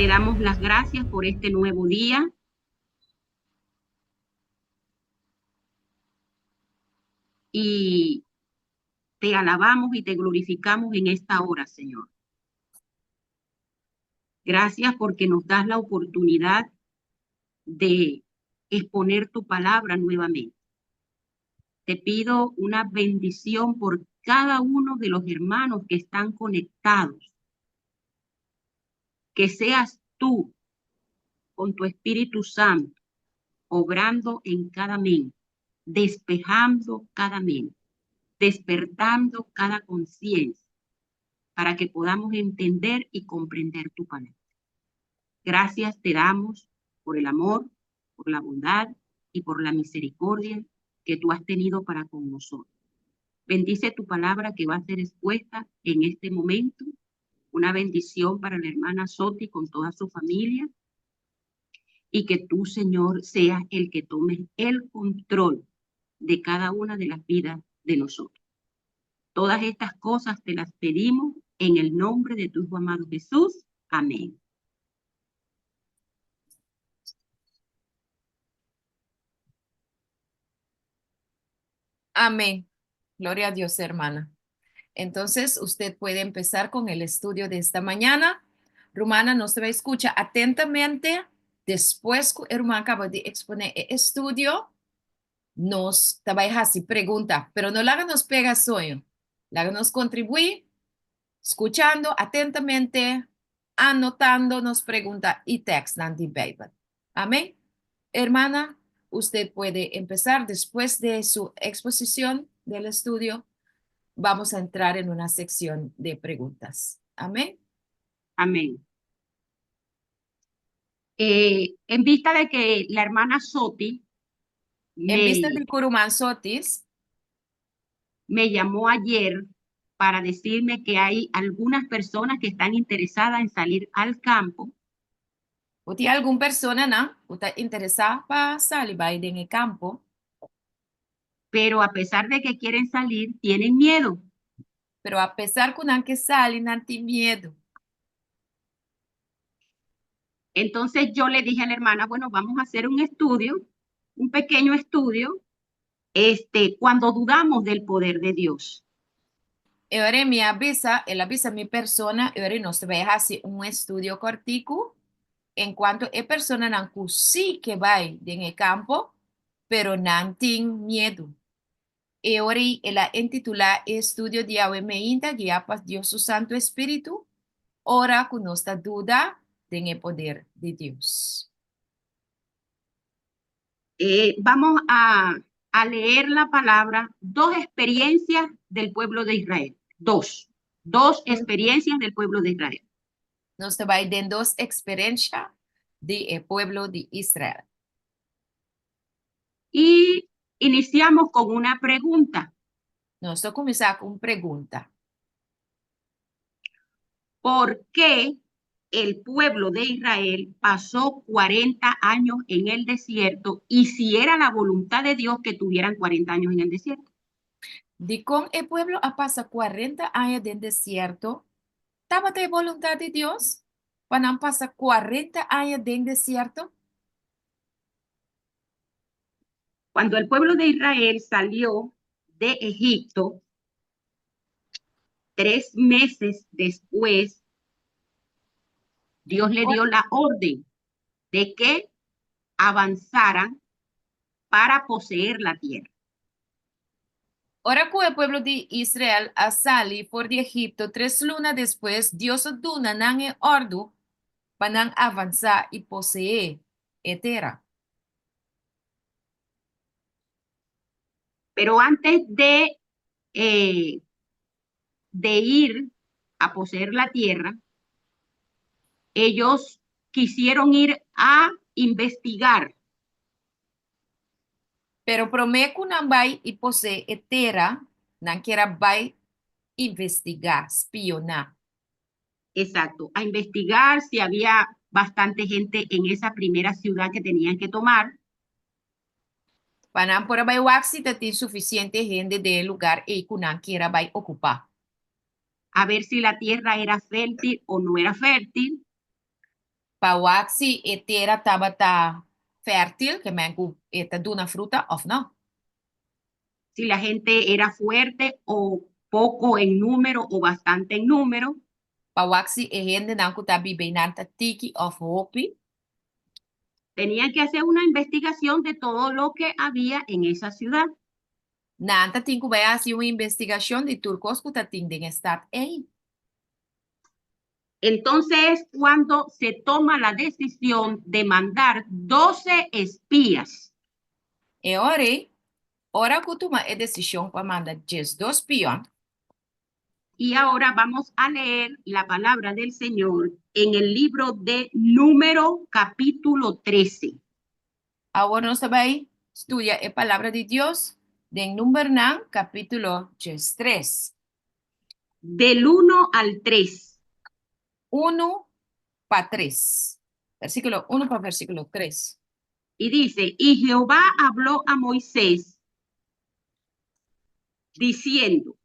Te damos las gracias por este nuevo día. Y te alabamos y te glorificamos en esta hora, Señor. Gracias porque nos das la oportunidad de exponer tu palabra nuevamente. Te pido una bendición por cada uno de los hermanos que están conectados. Que seas tú con tu Espíritu Santo obrando en cada mente, despejando cada mente, despertando cada conciencia, para que podamos entender y comprender tu palabra. Gracias te damos por el amor, por la bondad y por la misericordia que tú has tenido para con nosotros. Bendice tu palabra que va a ser expuesta en este momento. Una bendición para la hermana Soti con toda su familia. Y que tú, Señor, seas el que tomes el control de cada una de las vidas de nosotros. Todas estas cosas te las pedimos en el nombre de tu Hijo amado Jesús. Amén. Amén. Gloria a Dios, hermana. Entonces, usted puede empezar con el estudio de esta mañana. Rumannan, nos ta bai skucha atentamente. Despues ku e ruman kaba di eksponé e estudio, nos ta bai hasi pregunta. Pero no laga nos pega soño. Laga nos kontribuí skuchando atentamente, anotando nos pregunta i tèkstnan di Beibel. Amén. Hermana, usted puede empezar después de su exposición del estudio. Vamos a entrar en una sección de preguntas. Amén. Amén. En vista de que la hermana Soti En vista di ku ruman Sotis me llamó ayer para decirme que hay algunas personas que están interesadas en salir al campo. Ku tin algun personanan ku ta interesá pa sali bai den e kampo. Pero a pesar de que quieren salir, tienen miedo. Pero apesar ku nan ke sali, nan tin miedu. Entonces yo le dije a la hermana, bueno, vamos a hacer un estudio, un pequeño estudio, cuando dudamos del poder de Dios. E ora mi a bisa, el a bisa mi persona, e ora nos ta bai hasi un estudio kòrtiku en kuanto e personanan ku sí ke bai den e kampo, pero nan tin miedu. E ora ei el a intitulá e estudio di awe meinta Guiá pa Dios su Santu Espíritu, Ora ku nos ta duda den e poder di Dios. Vamos a leer la palabra, dos experiencias del pueblo de Israel. Dos. Dos experiencias del pueblo de Israel. Nos ta bai den dos eksperensha di e pueblo di Israel. Y iniciamos con una pregunta. Nos ta kuminsá ku un pregunta. ¿Por qué el pueblo de Israel pasó 40 años en el desierto y si era la voluntad de Dios que tuvieran 40 años en el desierto? Dikon e pueblo a pasa kuarenta aña den desierto? Tabata e boluntat di Dios pa nan pasa kuarenta aña den desierto? Cuando el pueblo de Israel salió de Egipto, 3 meses después, Dios le dio la orden de que avanzaran para poseer la tierra. Ora ku e pueblo di Israel a sali for di Egipto tres luna despues, Dios a duna nan e òrdu pa nan avansá i poseé e tera. Pero antes de ir a poseer la tierra, ellos quisieron ir a investigar. Pero promé ku nan bai i poseé e tera, nan kier a bai investigá, spioná. Exacto, a investigar si había bastante gente en esa primera ciudad que tenían que tomar. Pa nan por a bai wak si ta tin sufisiente hende den e lugar ei ku nan kier a bai okupá. A ver si la tierra era fértil o no era fértil. Pa wak si e tera tabata fértil, ke men ku e ta duna fruta òf no. Si la gente era fuerte o poco en número o bastante en número. Pa wak si e hendenan ku ta biba einan ta tiki òf hopi. Tenían que hacer una investigación de todo lo que había en esa ciudad. Nan tatin ku bai hasi un investigashon di tur kos ku tatin den e stat ei. Entonces es cuando se toma la decisión de mandar 12 espías. E ora ei, ora ku tuma e desishon pa manda 12 spion. Y ahora vamos a leer la palabra del Señor en el libro de Número capítulo 13. Awor nos ta bai studia e palabra di Dios den Numbernan kapítulo 13. Del 1 al 3. 1 pa 3. Versíkulo 1 pa versíkulo 3. Y dice: "Y Jehová habló a Moisés, diciendo: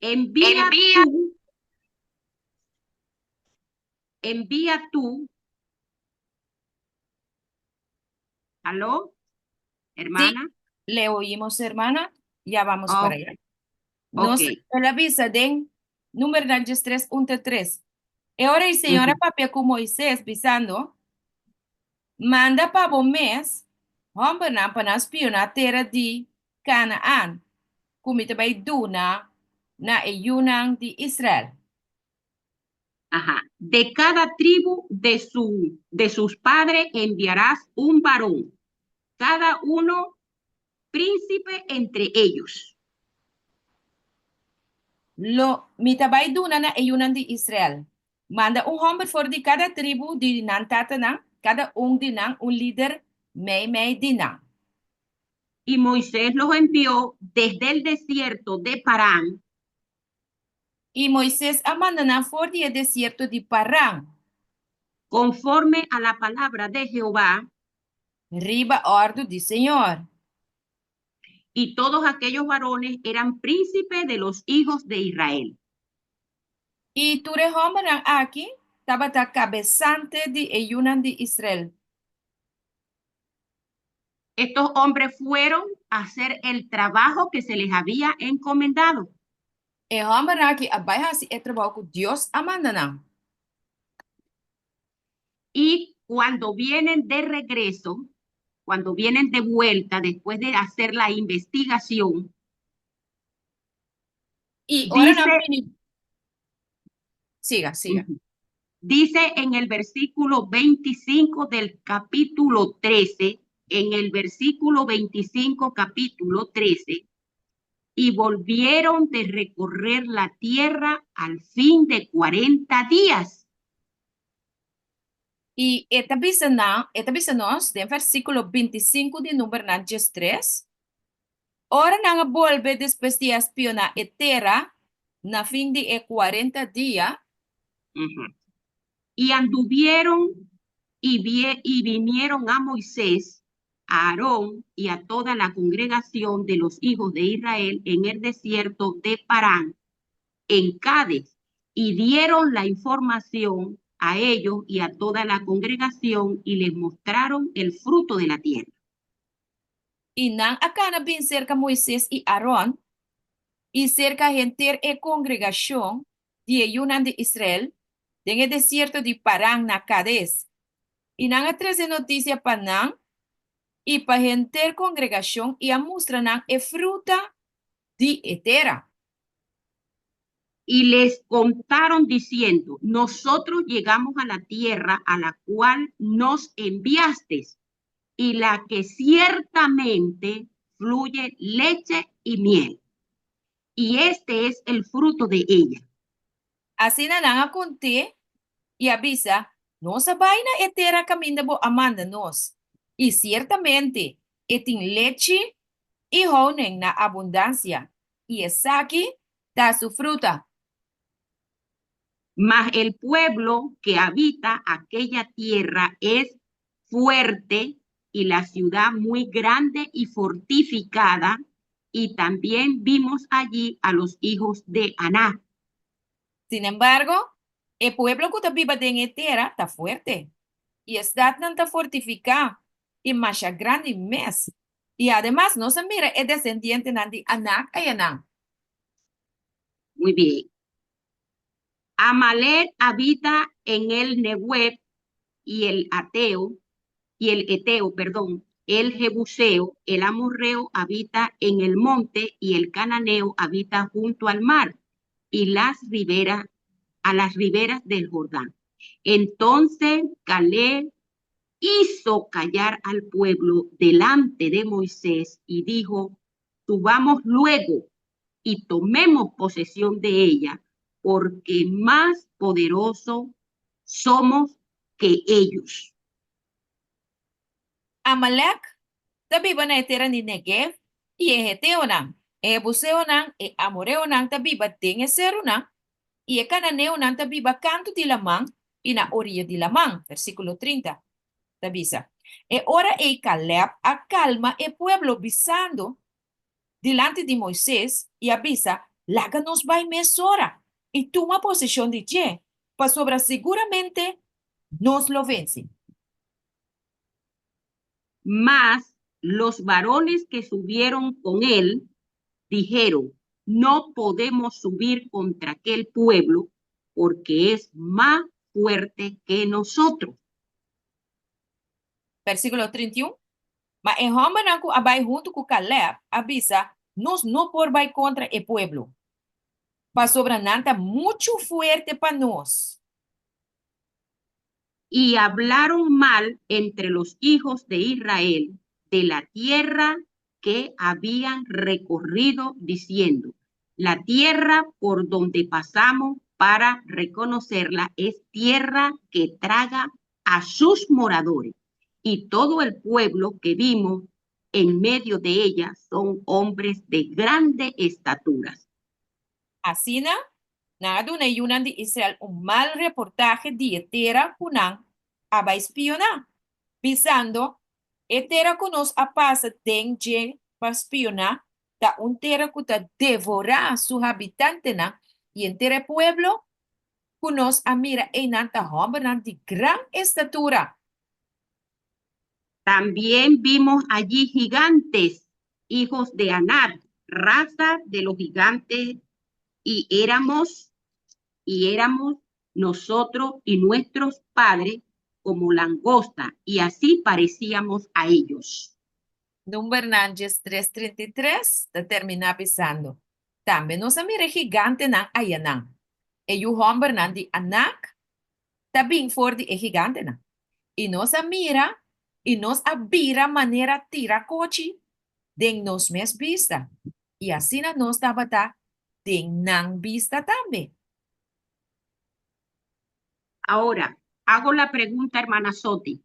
Envía tú, envía tú". ¿Aló? Hermana. Sí, le oímos, hermana. Ya vamos para allá. Nos el a bisa den Numbernan 13, 1 te 3. E ora ei Señor a papia ku Moisés, bisando, Manda pa bo mes hòmbernan pa nan spioná tera di Kanaan, ku mi ta bai duna na e yunan di Israel. Aha. "De cada tribu de sus padres enviarás un varón, cada uno príncipe entre ellos." Lo mi ta bai duna na e yunan di Israel. Manda un hòmber for di kada tribu di nan tatanan, kada un di nan un lider meimei di nan. "Y Moisés los envió desde el desierto de Parán" I Moises a manda nan for di e desierto di Paran. "Conforme a la palabra de Jehová." Riba òrdu di Señor. "Y todos aquellos varones eran príncipes de los hijos de Israel." I tur e hòmbernan aki tabata kabesante di e yunan di Israel. Estos hombres fueron a hacer el trabajo que se les había encomendado. E hòmbernan aki a bai hasi e trabou ku Dios a manda nan. Y cuando vienen de regreso, cuando vienen de vuelta después de hacer la investigación, I ora nan dice, bini. Siga, siga. Dice en el versículo 25 del capítulo 13, en el versículo 25, capítulo 13: "Y volvieron de recorrer la tierra al fin de 40 días." I e ta bisa nan, e ta bisa nos, den versíkulo 25 di Numbernan 13, Ora nan a bolbe despues di a spioná e tera na fin di e 40 dia. "Y anduvieron y vinieron a Moisés, a Aarón y a toda la congregación de los hijos de Israel en el desierto de Parán, en Cades, y dieron la información a ellos y a toda la congregación y les mostraron el fruto de la tierra." I nan a kana bin serka Moises i Aron, i serka henter e kongregashon di e yunan di Israel, den e desierto di Paran na Kades. I nan a trese notisia pa nan i pa henter kongregashon i a mustra nan e fruta di e tera. "Y les contaron diciendo: Nosotros llegamos a la tierra a la cual nos enviaste, y la que ciertamente fluye leche y miel. Y este es el fruto de ella." Asina nan a kont'é i a bisa, Nos a bai na e tera kaminda bo a manda nos, i siertamente e tin lechi i honing na abundansia, i esaki ta su fruta. "Mas el pueblo que habita aquella tierra es fuerte y la ciudad muy grande y fortificada, y también vimos allí a los hijos de Anak." Sin embargo, E pueblo ku ta biba den e tera ta fuerte, i e statnan ta fortifiká i masha grandi mes. I ademas nos a mira e desendientenan di Anak ayanan. Muy bien. Amalek habita en el Neguev y el ateo, y el heteo, perdón, el jebuseo, el amorreo habita en el monte y el cananeo habita junto al mar y las riberas, a las riberas del Jordán. Entonces Caleb hizo callar al pueblo delante de Moisés y dijo, subamos luego y tomemos posesión de ella, porque más poderoso somos que ellos. Amalek ta biba na e tera di Negev, i e heteonan, e jebuseonan, e amoreonan ta biba den e serunan, i e kananeonan ta biba kantu di laman i na oriya di laman. Versíkulo 30 ta bisa, E ora ei Kalèb a kalma e pueblo, bisando dilanti di Moises, i a bisa, Laga nos bai mesora i tuma poseshon di dje, pasobra siguramente nos lo vense. Mas los varones que subieron con él dijeron, No podemos subir contra aquel pueblo, porque es más fuerte que nosotros. Versíkulo 31, Ma e hòmbernan ku a bai huntu ku Kalèb a bisa, Nos no por bai kontra e pueblo, pasobra nan ta muchu fuerte pa nos. Y hablaron mal entre los hijos de Israel de la tierra que habían recorrido, diciendo, La tierra por donde pasamos para reconocerla es tierra que traga a sus moradores, y todo el pueblo que vimos en medio de ella son hombres de grande estatura. Asina, nan a duna e yunan di Israel un mal reportahe di e tera ku nan a bai spioná, bisando, E tera ku nos a pasa den dje pa spioná ta un tera ku ta devorá su habitantenan, i henter e pueblo ku nos a mira einan ta hòmbernan di gran estatura. También vimos allí gigantes, hijos de Anac, raza de los gigantes, y éramos, y éramos nosotros y nuestros padres como langosta, y así parecíamos a ellos. Numbernan 13 33 ta terminá bisando, Tambe nos a mira e gigantenan ayanan. E yu hòmbernan di Anak ta bin for di e gigantenan. I nos a mira i nos a bira manera tirakochi den nos mes bista, i asina nos tabata den nan bista tambe. Ahora, hago la pregunta, hermana Soti.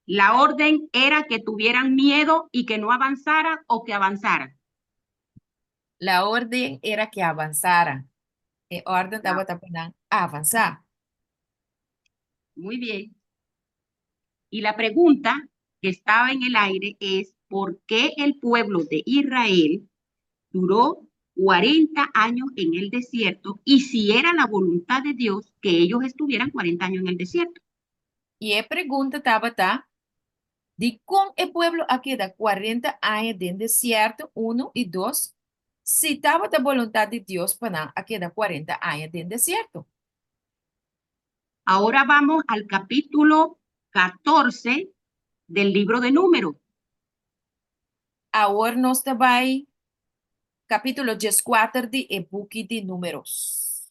La orden era que tuvieran miedo y que no avanzaran o que avanzaran. La orden era que avanzaran. E orden tabata pa nan avansá. Muy bien. Y la pregunta que estaba en el aire es, ¿por qué el pueblo de Israel duró 40 años en el desierto y si era la voluntad de Dios que ellos estuvieran 40 años en el desierto? I e pregunta tabata, Dikon e pueblo a keda kuarenta aña den desierto? Unu i dos, si tabata boluntat di Dios pa nan a keda kuarenta aña den desierto. Ahora vamos al capítulo 14 del libro de Números. Awor nos ta bai kapítulo dieskuater di e buki di Números.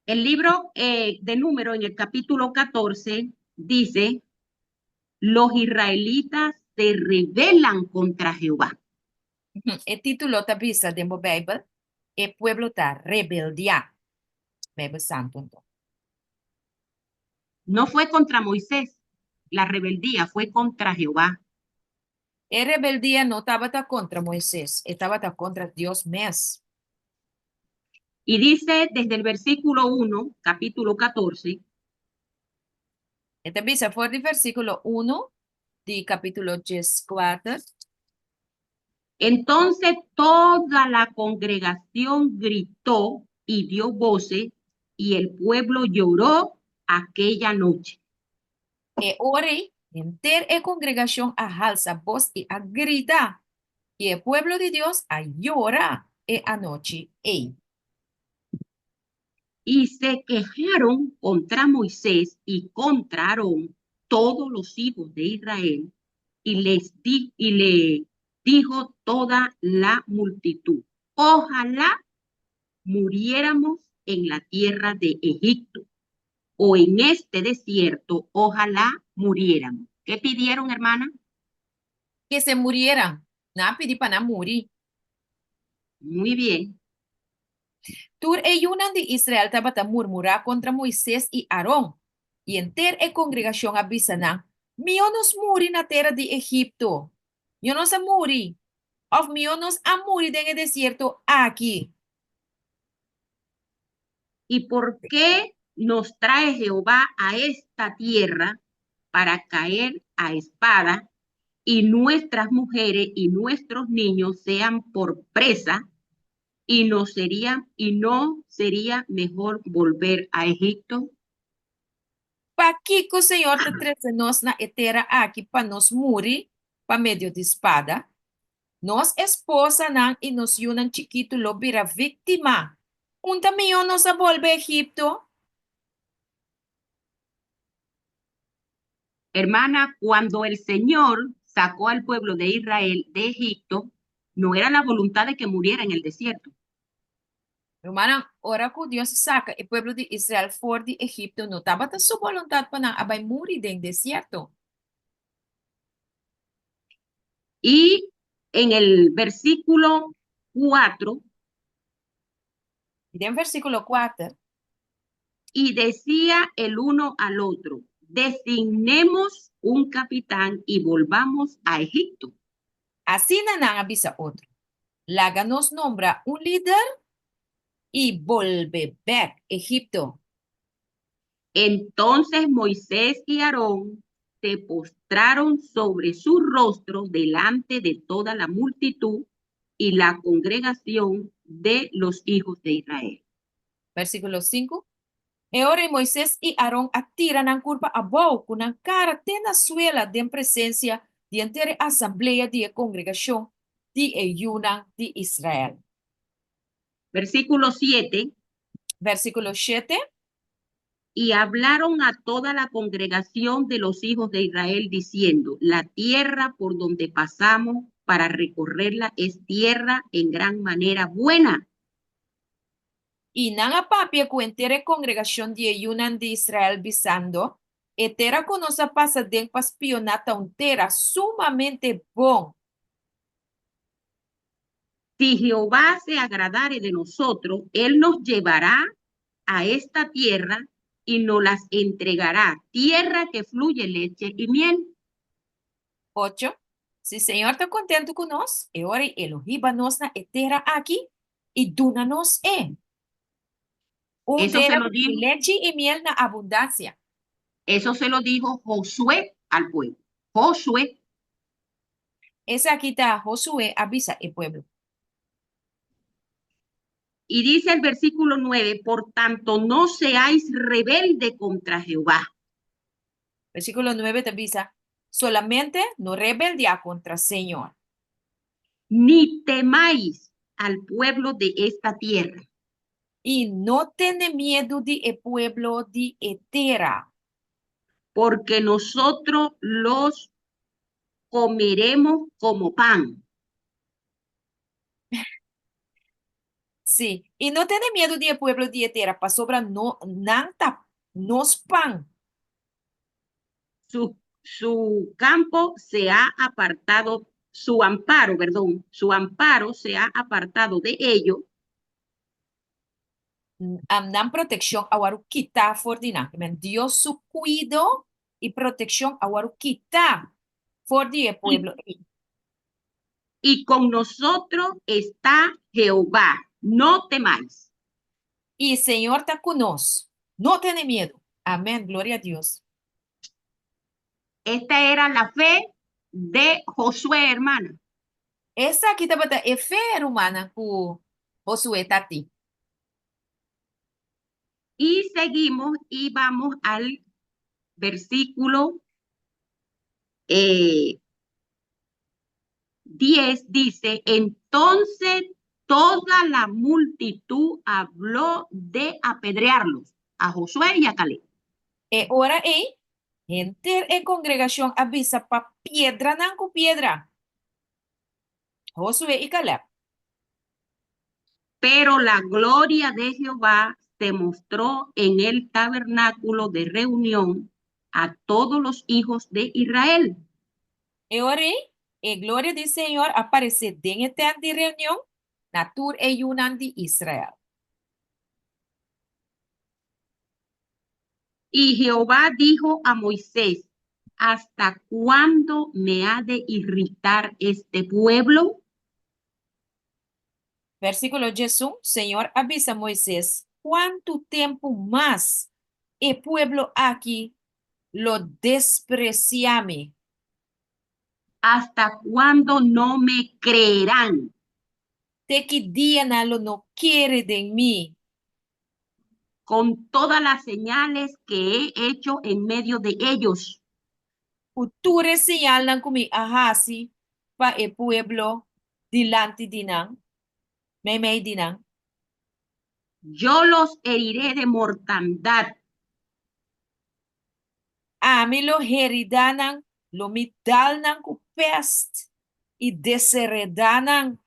El libro eh, de Números en el capítulo 14 dice, los israelitas se rebelan contra Jehová. E título ta bisa den bo Bijbel, E pueblo ta rebeldiá. Bijbel Santu anto. No fue contra Moisés, la rebeldía fue contra Jehová. E rebeldia no tabata kontra Moises, e tabata kontra Dios mes. Y dice desde el versículo 1, capítulo 14. E ta bisa for di versíkulo 1 di kapítulo 14. Entonces toda la congregación gritó y dio voces, y el pueblo lloró aquella noche. E ora ei, henter e kongregashon a halsa bos i a grita, i e pueblo di Dios a yora e anochi ei. Y se quejaron contra Moisés y contra Aarón todos los hijos de Israel, y les di, y le dijo toda la multitud: Ojalá muriéramos en la tierra de Egipto o en este desierto, ojalá muriéramos. ¿Qué pidieron, hermana? Que se murieran. Nan a pidi pa nan muri. Muy bien. Tur e yunan di Israel tabata murmurá kontra Moises i Aron, i henter e kongregashon a bisa nan, Mihó nos muri na tera di Egipto! Mihó nos a muri! Òf mihó nos a muri den e desierto aki! ¿Y por qué nos trae Jehová a esta tierra para caer a espada y nuestras mujeres y nuestros niños sean por presa y no sería mejor volver a Egipto? Pakiko Señor ta trese nos na e tera aki pa nos muri pa medio di spada? Nos esposanan i nos yunan chikitu lo bira víktima. Un ta mihó nos a bolbe Egipto? Hermana, cuando el Señor sacó al pueblo de Israel de Egipto, no era la voluntad de que muriera en el desierto. Rumannan, ora ku Dios a saka e pueblo di Israel for di Egipto, no tabata su boluntat pa nan a bai muri den desierto. Y en el versículo 4, I den versíkulo kuater. Y decía el uno al otro: Designemos un capitán y volvamos a Egipto. Asina nan a bisa otro, Laga nos nombra un lider i bolbe bèk Egipto. Entonces Moisés y Aarón se postraron sobre su rostro delante de toda la multitud y la congregación de los hijos de Israel. Versíkulo sinku, E ora ei Moises i Aron a tira nan kurpa abou ku nan kara te na suela den presensia di henter e asamblea di e kongregashon di e yunan di Israel. Versíkulo siete. Versíkulo shete. Y hablaron a toda la congregación de los hijos de Israel, diciendo: La tierra por donde pasamos para recorrerla es tierra en gran manera buena. I nan a papia ku henter e kongregashon di e yunan di Israel, bisando, E tera ku nos a pasa den pa spioná ta un tera sumamente bon. Si Jehová se agradare de nosotros, él nos llevará a esta tierra y nos las entregará, tierra que fluye leche y miel. Ocho, Si Señor ta kontentu ku nos, e ora ei e lo hiba nos na e tera aki i duna nos e. Un Eso se tera lo ku tin dijo, lechi i miel na abundansia. eso se lo dijo Josué al pueblo. Josué. Esaki ta Josué a bisa e pueblo. Y dice el versículo 9: Por tanto no seáis rebelde contra Jehová. Versíkulo nuebe ta bisa, Solamente no rebeldiá kontra Señor. Ni temáis al pueblo de esta tierra. I no tene miedu di e pueblo di e tera. Porque nosotros los comeremos como pan. Sí, i no tene miedu di e pueblo di e tera, pasobra no, nan ta nos pan. Su, su campo se ha apartado, su amparo, perdón, su amparo se ha apartado de ellos. Nan protekshon a wòrdu kitá for di nan. Men Dios su kuido i protekshon a wòrdu kitá for di e pueblo ei. Y con nosotros está Jehová, no temáis. I Señor ta ku nos, no tene miedu. Amén, gloria a Dios. Esta era la fe de Josué, hermana. Esaki tabata e fe, rumannan, ku Josué tatin. Y seguimos y vamos al versículo 10, dice: "Entonces toda la multitud habló de apedrearlos, a Josué y a Caleb". E ora ei, henter e kongregashon a bisa pa piedra nan ku piedra, Josué i Caleb. Pero la gloria de Jehová se mostró en el tabernáculo de reunión a todos los hijos de Israel. E ora ei, e gloria di Señor a aparesé den e tènt di reunion na tur e yunan di Israel. Y Jehová dijo a Moisés: "¿Hasta cuándo me ha de irritar este pueblo?" Versíkulo 11, Señor a bisa Moises: Kuantu tempu mas e pueblo aki lo despresiá mi? ¿Hasta cuándo no me creerán? Te ki dia nan lo no kere den mi? Con todas las señales que he hecho en medio de ellos. Ku tur e señalnan ku mi a hasi pa e pueblo dilanti di nan, meimei di nan. Yo los heriré de mortandad. Ami lo heridá nan, lo mi dal nan ku pèst i deseredá nan.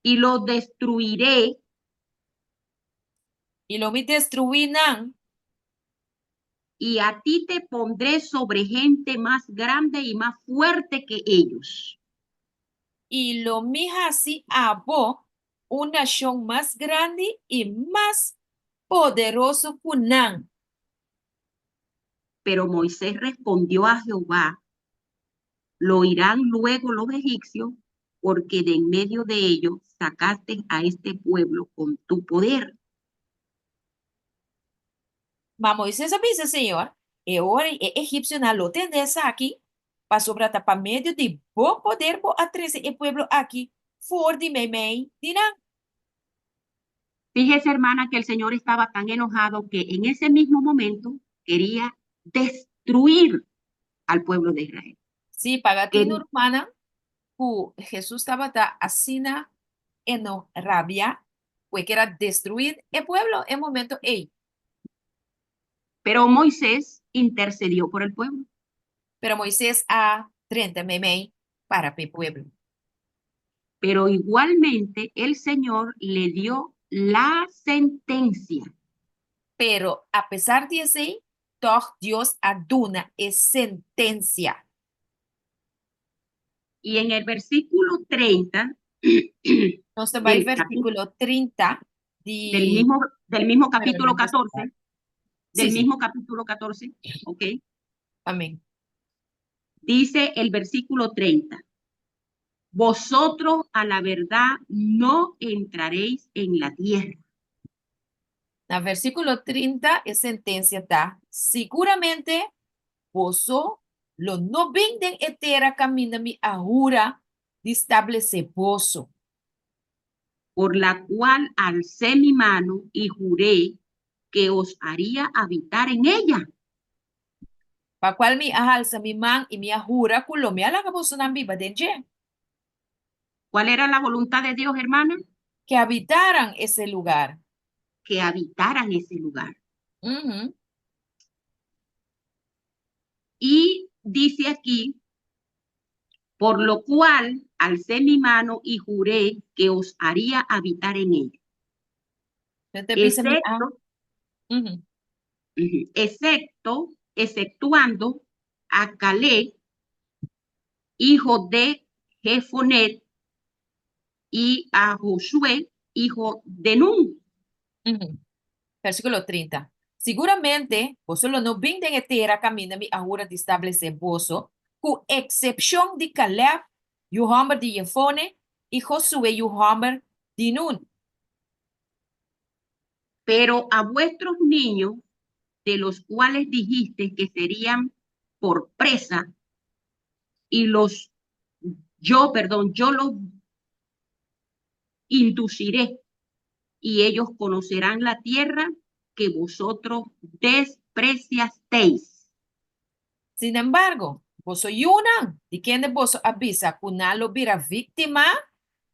Y los destruiré. I lo mi destruí nan. Y a ti te pondré sobre gente más grande y más fuerte que ellos. I lo mi hasi abo un nashon mas grandi i mas poderoso ku nan. Pero Moisés respondió a Jehová: "Lo oirán luego los egipcios, porque de en medio de ellos sacaste a este pueblo con tu poder". Ma Moises a bisa Señor: E ora e egipsionan lo tende esaki, pasobra ta pa medio di bo poder bo a trese e pueblo aki for di meimei di nan. Fíjese, hermana, que el Señor estaba tan enojado que en ese mismo momento quería destruir al pueblo de Israel. Sí, paga tinu, rumannan, ku Hesus tabata asina eno rabia ku e kier a destruí e pueblo e momento ei. Pero Moisés intercedió por el pueblo. Pero Moises a drenta meimei para pa e pueblo. Pero igualmente el Señor le dio la sentencia. Pero apesar di esei, tòg Dios a duna e sentensia. Y en el versículo 30 Nos ta bai del versíkulo 30 di del mismo capítulo 14, del mismo capítulo 14, ¿ok? Amèn. Dice el versículo 30: "Vosotros a la verdad no entraréis en la tierra". Na versíkulo 30 e sentensia ta: Siguramente boso lo no bin den e tera kaminda mi a hura di stablesé boso. Por la cual alcé mi mano y juré que os haría habitar en ella. Pa kual mi a halsa mi man i mi a hura ku lo mi a laga bosonan biba den dje. ¿Cuál era la voluntad de Dios, hermana? Que habitaran ese lugar. Que habitaran ese lugar. Y dice aquí: "Por lo cual alcé mi mano y juré que os haría habitar en ella". Excepto, excepto, exceptuando a Caleb, hijo de Jefonet, y a Josué, hijo de Nun. Versíkulo 30. Siguramente, boso lo no bin den e tera kaminda mi a hura di stablesé boso, ku eksepshon di Caleb, yu hòmber di Jefone, i Josué, yu hòmber di Nun. Pero a vuestros niños, de los cuales dijiste que serían por presa, y los Yo, perdón, yo los induciré y ellos conocerán la tierra que vosotros despreciasteis. Sin embargo, boso yunan, di kende boso a bisa ku nan lo bira víktima,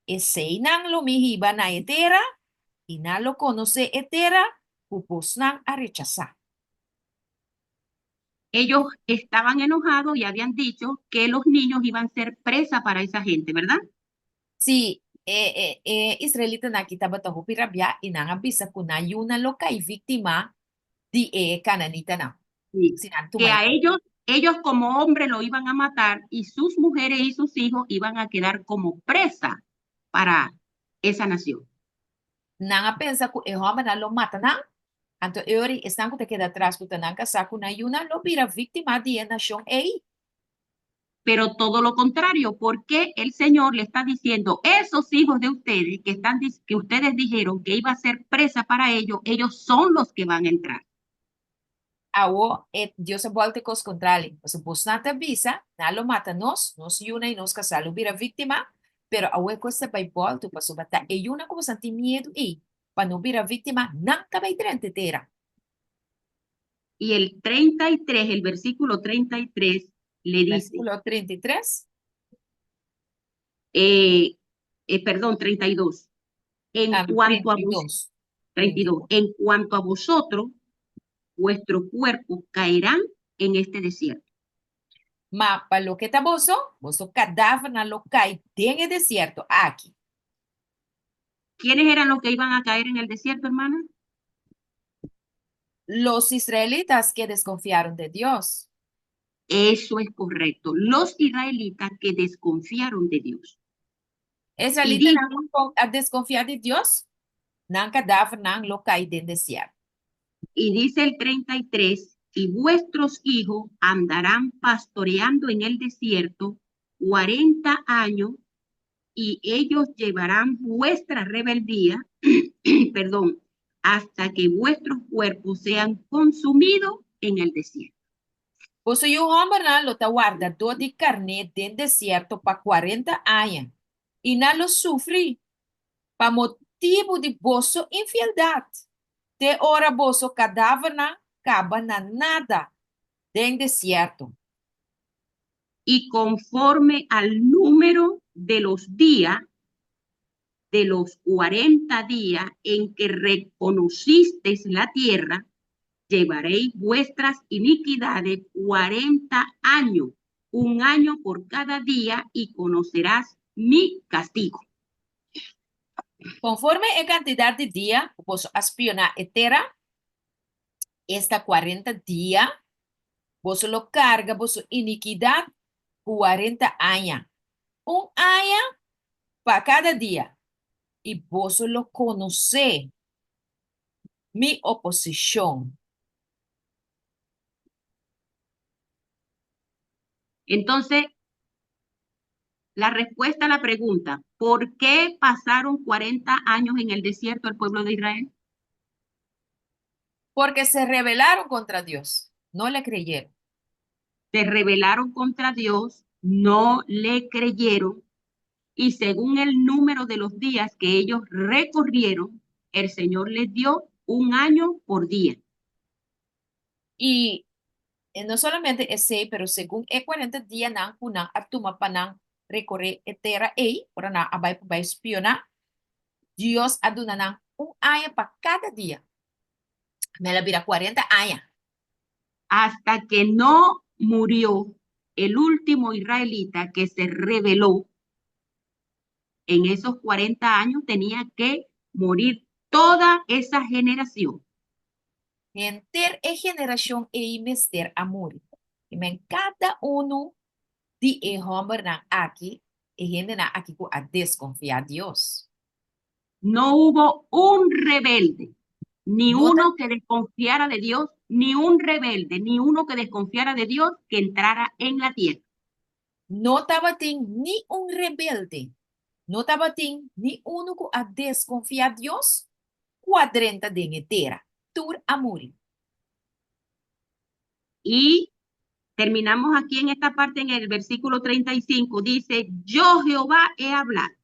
eseinan lo mi hiba na e tera, i nan lo konosé e tera ku bosnan a rechasá. Ellos estaban enojados y habían dicho que los niños iban a ser presa para esa gente, ¿verdad? Sí, e, e, e israelitanan aki tabata hopi rabiá i nan a bisa ku nan yunan lo kai víktima di e kananitanan. Sí. Si nan Que tuma e a ellos, ellos como hombres lo iban a matar y sus mujeres y sus hijos iban a quedar como presa para esa nación. Nan a pensa ku e hòmbernan lo mata nan, anto e ora esnan ku ta keda atras ku ta nan kasá ku nan yunan lo bira víktima di e nashon ei. Pero todo lo contrario, porque el Señor le está diciendo, esos hijos de ustedes que, están, que ustedes dijeron que iba a ser presa para ellos, ellos son los que van a entrar. Awo e Dios a bòlta e kos kontrali. Pasobra bosnan ta bisa, nan lo mata nos, nos yunan i nos kasá lo bira víktima, pero awo e kos ta bai bòltu, pasobra ta e yunan ku bosan tin miedu ei pa no bira víktima, nan ta bai drenta e tera. Y el 33, el versículo 33, le dice, Versíkulo 33. Perdón, 32. En cuanto a vos, 32. 32, en cuanto a vosotros, vuestros cuerpos caerán en este desierto. Ma pa loke ta boso, boso kadavernan lo kai den e desierto aki. ¿Quiénes eran los que iban a caer en el desierto, hermana? Los israelitas que desconfiaron de Dios. Eso es correcto. Los israelitas que desconfiaron de Dios. Israelitanan ku a deskonfiá di Dios, nan kadavernan lo kai den desierto. Y dice el 33, y vuestros hijos andarán pastoreando en el desierto 40 años y ellos llevarán vuestra rebeldía, perdón, hasta que vuestros cuerpos sean consumidos en el desierto. Boso yu hòmbernan lo ta wardadó di karné den desierto pa kuarenta aña, i nan lo sufri pa motibu di boso infieldat, te ora boso kadavernan kaba na nada den desierto. Y conforme al número de los días, de los 40 días en que reconocisteis la tierra, llevaréis vuestras iniquidades 40 años, un año por cada día, y conocerás mi castigo. Konforme e kantidat di dia ku boso a spioná e tera, esta kuarenta dia, boso lo karga boso inikidat kuarenta aña, un aña pa kada dia, i boso lo konosé mi oposishon. Entonces, la respuesta a la pregunta, ¿por qué pasaron 40 años en el desierto el pueblo de Israel? Porque se rebelaron contra Dios, no le creyeron. Se rebelaron contra Dios, no le creyeron, y según el número de los días que ellos recorrieron, el Señor les dio un año por día. I no solamente esei, pero segun e kuarenta dianan ku nan a tuma pa nan rekoré e tera ei, ora nan a bai pa bai spioná, Dios a duna nan un aña pa kada dia. Mel a bira kuarenta aña. Hasta que no murió el último israelita que se rebeló, en esos 40 años tenía que morir toda esa generación. Henter e generashon ei mester a muri. I men kada unu di e hòmbernan aki, e hendenan aki ku a deskonfiá Dios. No hubo un rebelde, ni No ta uno que desconfiara de Dios, ni un rebelde, ni uno que desconfiara de Dios que entrara en la tierra. No tabatin ni un rebelde, no tabatin ni unu ku a deskonfiá Dios ku a drenta den e tera. Tur a muri. Y Terminamos aquí en esta parte en el versículo 35. Dice, yo Jehová he hablado.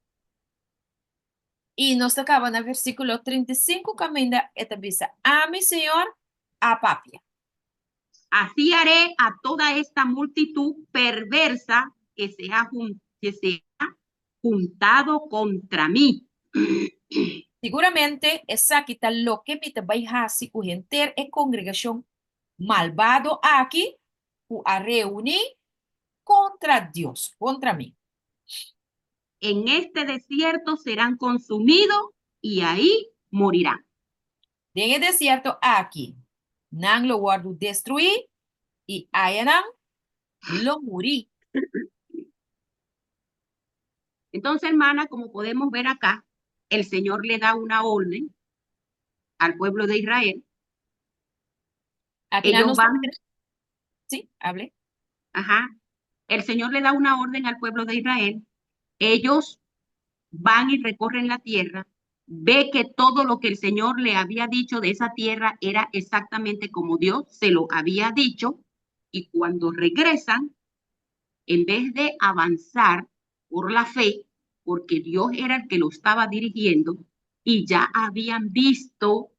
I nos ta kaba na versíkulo 35 kaminda e ta bisa, Ami, Señor, a papia. Así haré a toda esta multitud perversa que se ha, que se ha juntado contra mí. Siguramente esaki ta loke mi ta bai hasi ku henter e kongregashon malbado aki ku a reuní kontra Dios, kontra mi. En este desierto serán consumidos y ahí morirán. Den e desierto aki nan lo wòrdu destruí i aya nan lo muri. Entonces, hermana, como podemos ver acá, el Señor le da una orden al pueblo de Israel. Aki nan Ellos nos ta van, mira. Sí, hable. Ajá. El Señor le da una orden al pueblo de Israel. Ellos van y recorren la tierra, ve que todo lo que el Señor le había dicho de esa tierra era exactamente como Dios se lo había dicho, y cuando regresan, en vez de avanzar por la fe, porque Dios era el que lo estaba dirigiendo, y ya habían visto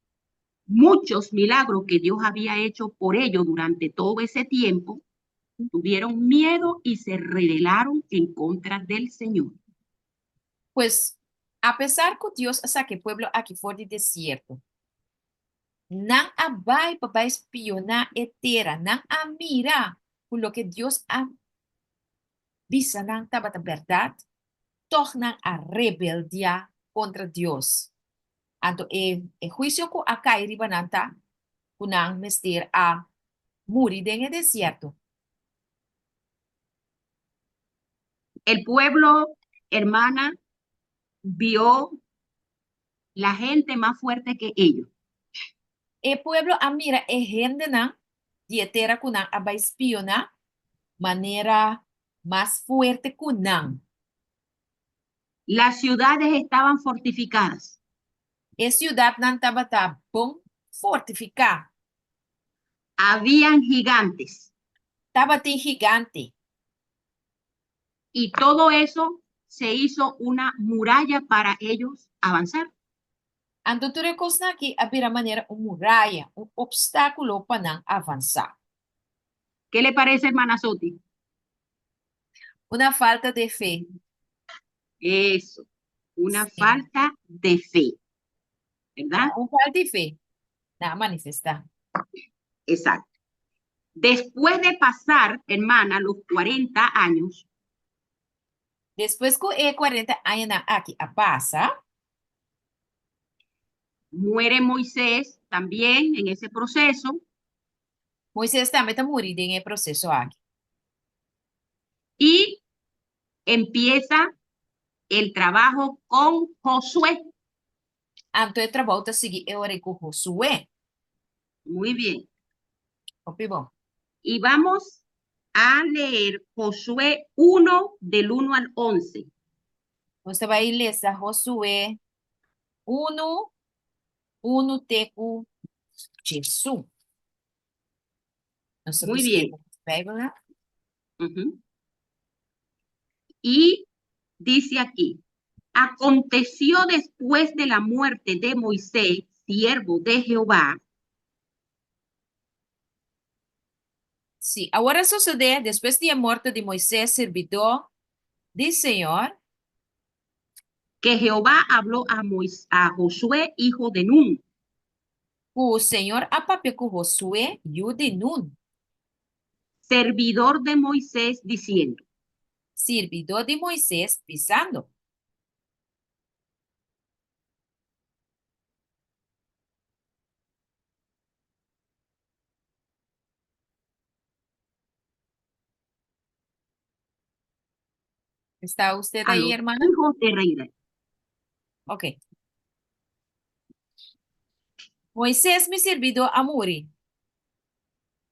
muchos milagros que Dios había hecho por ellos durante todo ese tiempo, tuvieron miedo y se rebelaron en contra del Señor. Pues, apesar ku Dios a saka e pueblo aki for di desierto, nan a bai pa bai spioná e tera, nan a mira ku loke Dios a bisa nan tabata bèrdat, tòg nan a rebeldiá kontra Dios. Anto e e huisio ku a kai riba nan ta ku nan mester a muri den e desierto. El pueblo, hermana, vio la gente más fuerte que ellos. E pueblo a mira e hendenan di e tera ku nan a bai spioná manera mas fuerte ku nan. Las ciudades estaban fortificadas. E siudatnan tabata bon fortifiká. Habían gigantes. Tabatin gigante. Y todo eso se hizo una muralla para ellos avanzar. Anto tur e kosnan aki a bira manera un muraya, un opstákulo pa nan avansá. Qué le parece, hermana Soti? Una falta de fe. Eso, una Sí. falta de fe, ¿verdad? Un falta di fe. Nan a manifestá. Exacto. Después de pasar, hermana, los 40 años, Despues ku e kuarenta añanan aki a pasa, muere Moisés también en ese proceso. Moises tambe ta muri den e proseso aki. Y empieza el trabajo con Josué. Anto e trabou ta sigui e ora ei ku Josué. Muy bien. Hopi bon. Y vamos a leer Josué 1 del 1 al 11. Nos ta bai lesa Josué unu, unu te ku djesun. Nos ta Muy buska bien. Bijbel, Ujú. Y dice aquí, aconteció después de la muerte de Moisés, siervo de Jehová, Sí, awor a sosodé despues di e morto di Moisés, sirbidó di Señor, que Jehová habló a, Mois a Josué, hijo de Nun, ku Señor a papia ku Josué, yu di Nun, servidor de Moisés, diciendo, sirbidó di Moisés, bisando. Está usted A ahí, los hermana? hijos de Israel. Ok. Moisés, mi sirbidó, a muri.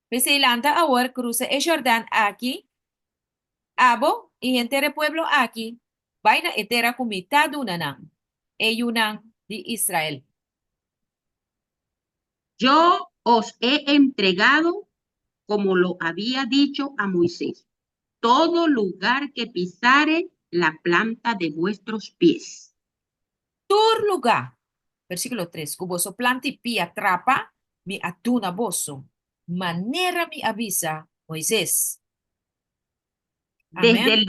P'esei lanta awor, krusa e Jordán aki, abo i henter e pueblo aki, bai na e tera ku mi ta duna nan, e yunan di Israel. Yo os he entregado como lo había dicho a Moisés, todo lugar que pisare la planta de vuestros pies. Tur lugá, versíkulo 3, ku boso planta di pia trapa, mi a duna boso, manera mi a bisa Moises. Desde Amén.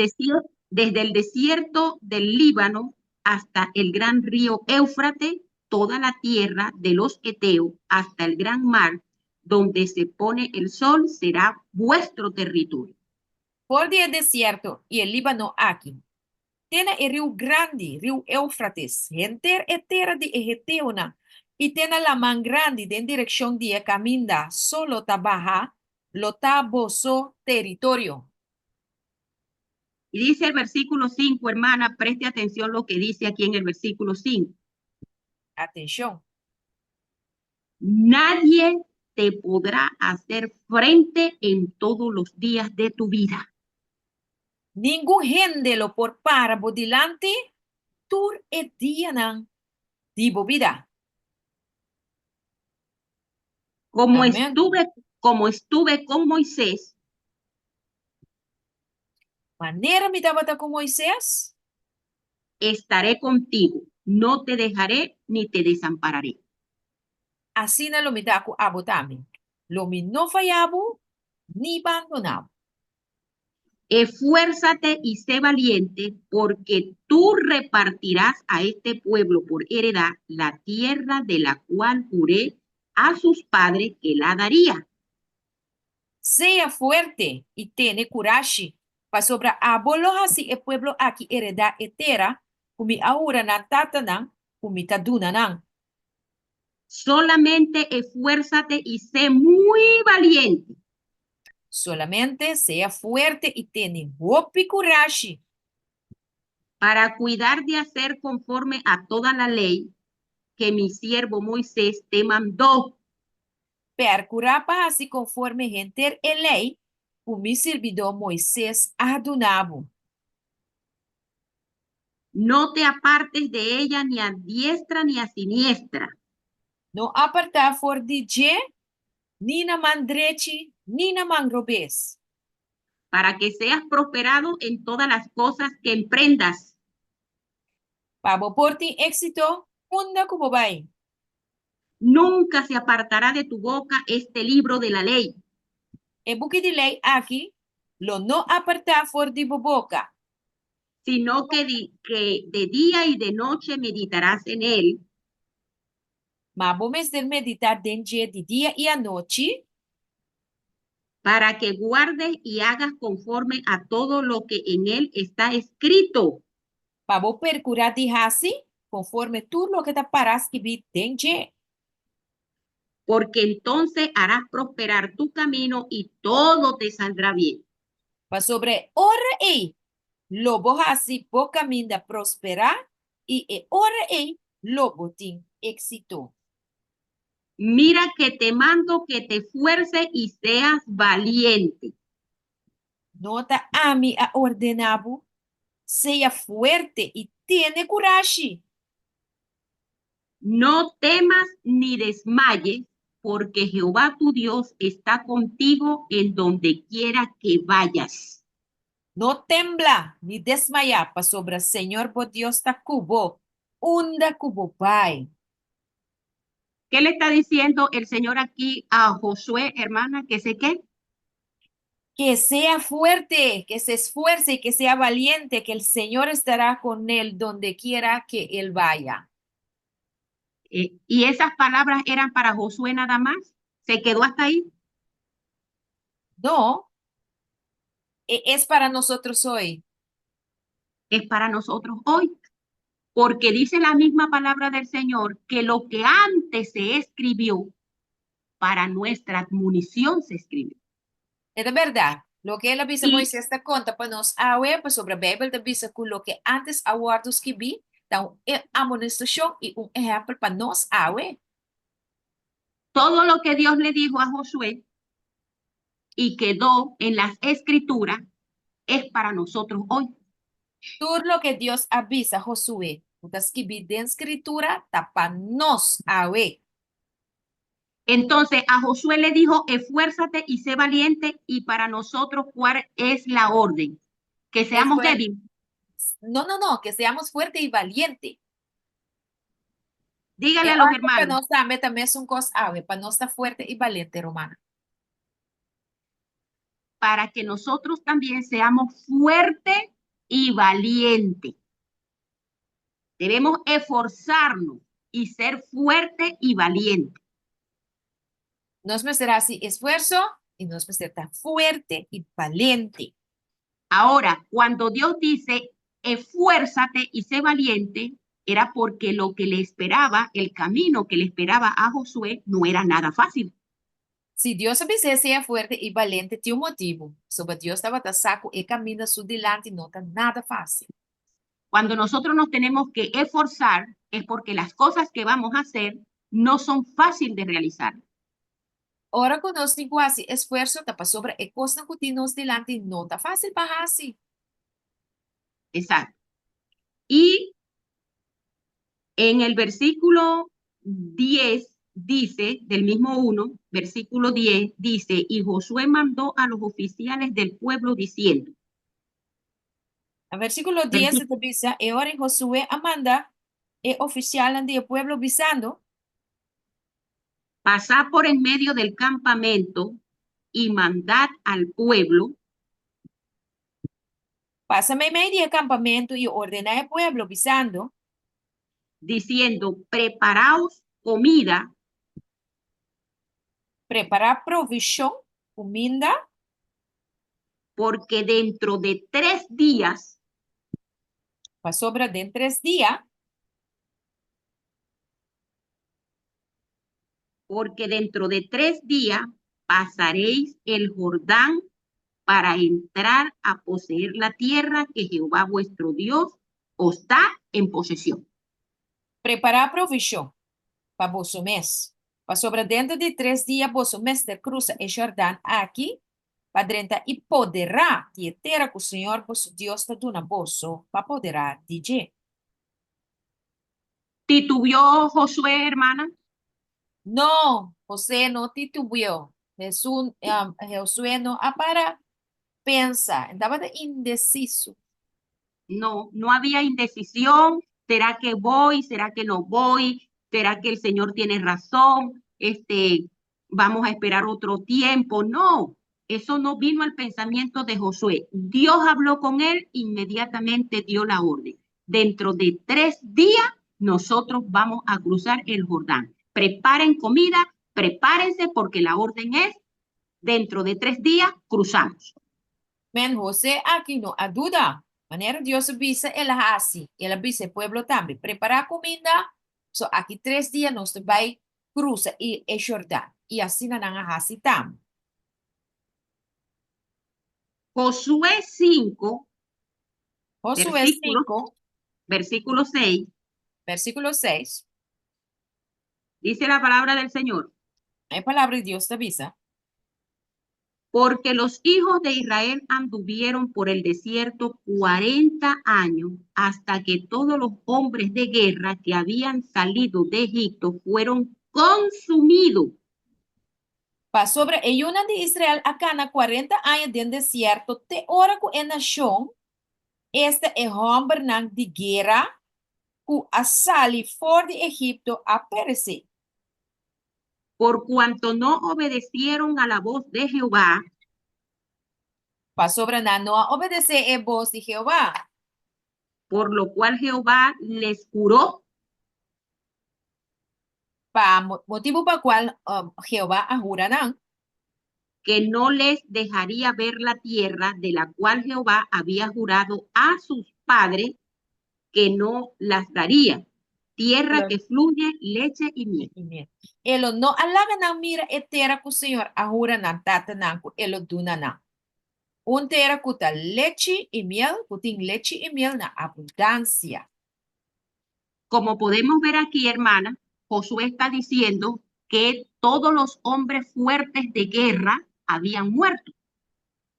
desde el desierto del Líbano hasta el gran río Éufrates, toda la tierra de los heteos hasta el gran mar, donde se pone el sol, será vuestro territorio. For di e desierto i e Líbano aki, te na e riu grandi, riu Éufrates, henter e tera di e heteonan, i te na laman grandi den direkshon di e kaminda solo ta baha, lo ta boso teritorio. Y dice el versículo 5, hermana, preste atención lo que dice aquí en el versículo 5. Atenshon. Nadie te podrá hacer frente en todos los días de tu vida. Ningun hende lo por para bo dilanti tur e dianan di bo bida. Como Amén. Como estuve con Moisés, Manera mi tabata ku Moises, estaré contigo. No te dejaré ni te desampararé. Asina lo mi ta ku abo tambe. Lo mi no faya bo ni bandoná bo. Esfuérzate y sé valiente, porque tú repartirás a este pueblo por heredad la tierra de la cual juré a sus padres que la daría. Sea fuerte i tene kurashi, pasobra abo lo hasi e pueblo aki heredá e tera, ku mi a hura nan tatanan, ku mi ta duna nan. Solamente esfuérzate y sé muy valiente. Solamente sea fuerte i tene hopi kurashi. Para cuidar de hacer conforme a toda la ley que mi siervo Moisés te mandó. Perkurá pa hasi konforme henter e lei, ku mi sirbidó Moises a duna bo. No te apartes de ella ni a diestra ni a siniestra, No apartá for di dje, ni na man drechi, ni na man robes. Para que seas prosperado en todas las cosas que emprendas. Pa bo por tin éksito, unda ku bo bai. Nunca se apartará de tu boca este libro de la ley, E buki di lei aki, lo no apartá for di bo boka. Sino que de día y de noche meditarás en él, Ma bo mester meditá den dje di dia i anochi, para que guardes y hagas conforme a todo lo que en él está escrito. Pa bo perkurá di hasi, konforme tur loke ta pará skibí den dje. Porque entonces harás prosperar tu camino y todo te saldrá bien. Pasobra e ora ei, lo bo hasi bo kaminda prosperá i e ora ei lo bo tin éksito. Mira que te mando que te esfuerces y seas valiente. No ta ami a ordená bo, sea fuerte i tene kurashi. No temas ni desmayes, porque Jehová tu Dios está contigo en donde quiera que vayas. No tembla ni desmayá, pasobra Señor bo Dios ta ku bo, unda ku bo bai. ¿Qué le está diciendo el Señor aquí a Josué, hermana? ¿Que se qué? Que sea fuerte, que se esfuerce y que sea valiente, que el Señor estará con él donde quiera que él vaya. ¿Y esas palabras eran para Josué nada más? ¿Se quedó hasta ahí? No, es para nosotros hoy. Es para nosotros hoy. Porque dice la misma palabra del Señor que lo que antes se escribió, para nuestra admonición se escribió. Ta bèrdat. Loke el a bisa Moises ta konta pa nos awe, pasobra Beibel ta bisa ku loke antes a wòrdu skibí, ta un amonestashon i un ehèmpel pa nos awe. Todo lo que Dios le dijo a Josué y quedó en las escrituras es para nosotros hoy. Tur loke Dios a bisa Josué, ku ta skibí den Skritura, ta pa nos awe. Entonces a Josué le dijo, esfuérzate y sé valiente, y para nosotros, ¿cuál es la orden? Que seamos débiles. No, no, no, que seamos fuerte i valiente. Dígale a los hermanos. Pa nos tambe ta mesun kos awe, pa nos ta fuerte i balente, rumannan. Para que nosotros también seamos fuerte y valiente. Debemos esforzarnos y ser fuerte y valiente. Nos mester hasi esfuerso i nos mester ta fuerte i balente. Ahora, cuando Dios dice, esfuérzate y sé valiente, era porque lo que le esperaba, el camino que le esperaba a Josué, no era nada fácil. Si Dios a bis'é sea fuerte i balente, tin un motibu. Pasobra Dios tabata sa ku e kaminda su dilanti no ta nada fásil. Cuando nosotros nos tenemos que esforzar, es porque las cosas que vamos a hacer no son fácil de realizar. Ora ku nos tin ku hasi esfuerso, ta pasobra e kosnan ku tin nos dilanti no ta fásil pa hasi. Exacto. Y en el versículo 10 dice, del mismo 1, versículo 10, dice, y Josué mandó a los oficiales del pueblo diciendo. Na versíkulo 10 e ta bisa, E ora Josué a manda e ofisialnan di e pueblo bisando. Pasad por en medio del campamento y mandad al pueblo. Pasa meimei di e kampamentu i ordená e pueblo, bisando. Diciendo, Preparaos comida. Prepará provishon, kuminda. Porque dentro de tres días. Pasobra den tres dia. Porque dentro de tres días pasaréis el Jordán para entrar a poseer la tierra que Jehová vuestro Dios os da en posesión. Prepará provishon pa boso mes, pasobra dentro di tres dia boso mester krusa e Jordán aki pa drenta i poderá di e tera ku Señor boso Dios ta duna boso pa poderá di dje. Titubió Josué, hermana? No, José no titubió. Jesús, Josué no a para pensa, e tabata indeciso. No, no había indecisión. ¿Será que voy? ¿Será que no voy? ¿Será que el Señor tiene razón? Este, vamos a esperar otro tiempo. No, eso no vino al pensamiento de Josué. Dios habló con él, inmediatamente dio la orden. Dentro de tres días nosotros vamos a cruzar el Jordán. Preparen comida, prepárense porque la orden es, dentro de tres días cruzamos. Men José aki no a duda. Manera Dios a bisa, el a hasi. El a bisa e pueblo tambe, Prepará kuminda, so aki tres dia nos ta bai krusa e Jordán. I asina nan a hasi tambe. Josué 5, Josué versículo, 5, versículo 6, versíkulo 6, dice la palabra del Señor. E palabra di Dios ta bisa. Porque los hijos de Israel anduvieron por el desierto 40 años hasta que todos los hombres de guerra que habían salido de Egipto fueron consumidos. Pasobra e yunan di Israel a kana kuarenta aña den desierto te ora ku e nashon, esta e hòmbernan di guera ku a sali for di Egipto, a peresé. Por cuanto no obedecieron a la voz de Jehová. Pasobra nan no a obedesé e bos di Jehová. Por lo cual Jehová les juró. Pa motibu pa cual Jehová a hura nan. Que no les dejaría ver la tierra de la cual Jehová había jurado a sus padres que no las daría, tierra que fluye leche y miel. E lo no a laga nan mira e tera ku Señor a hura nan tatanan ku e lo duna nan. Un tera ku ta lechi i miel, ku tin lechi i miel na abundansia. Como podemos ver aquí, hermana, Josué está diciendo que todos los hombres fuertes de guerra habían muerto.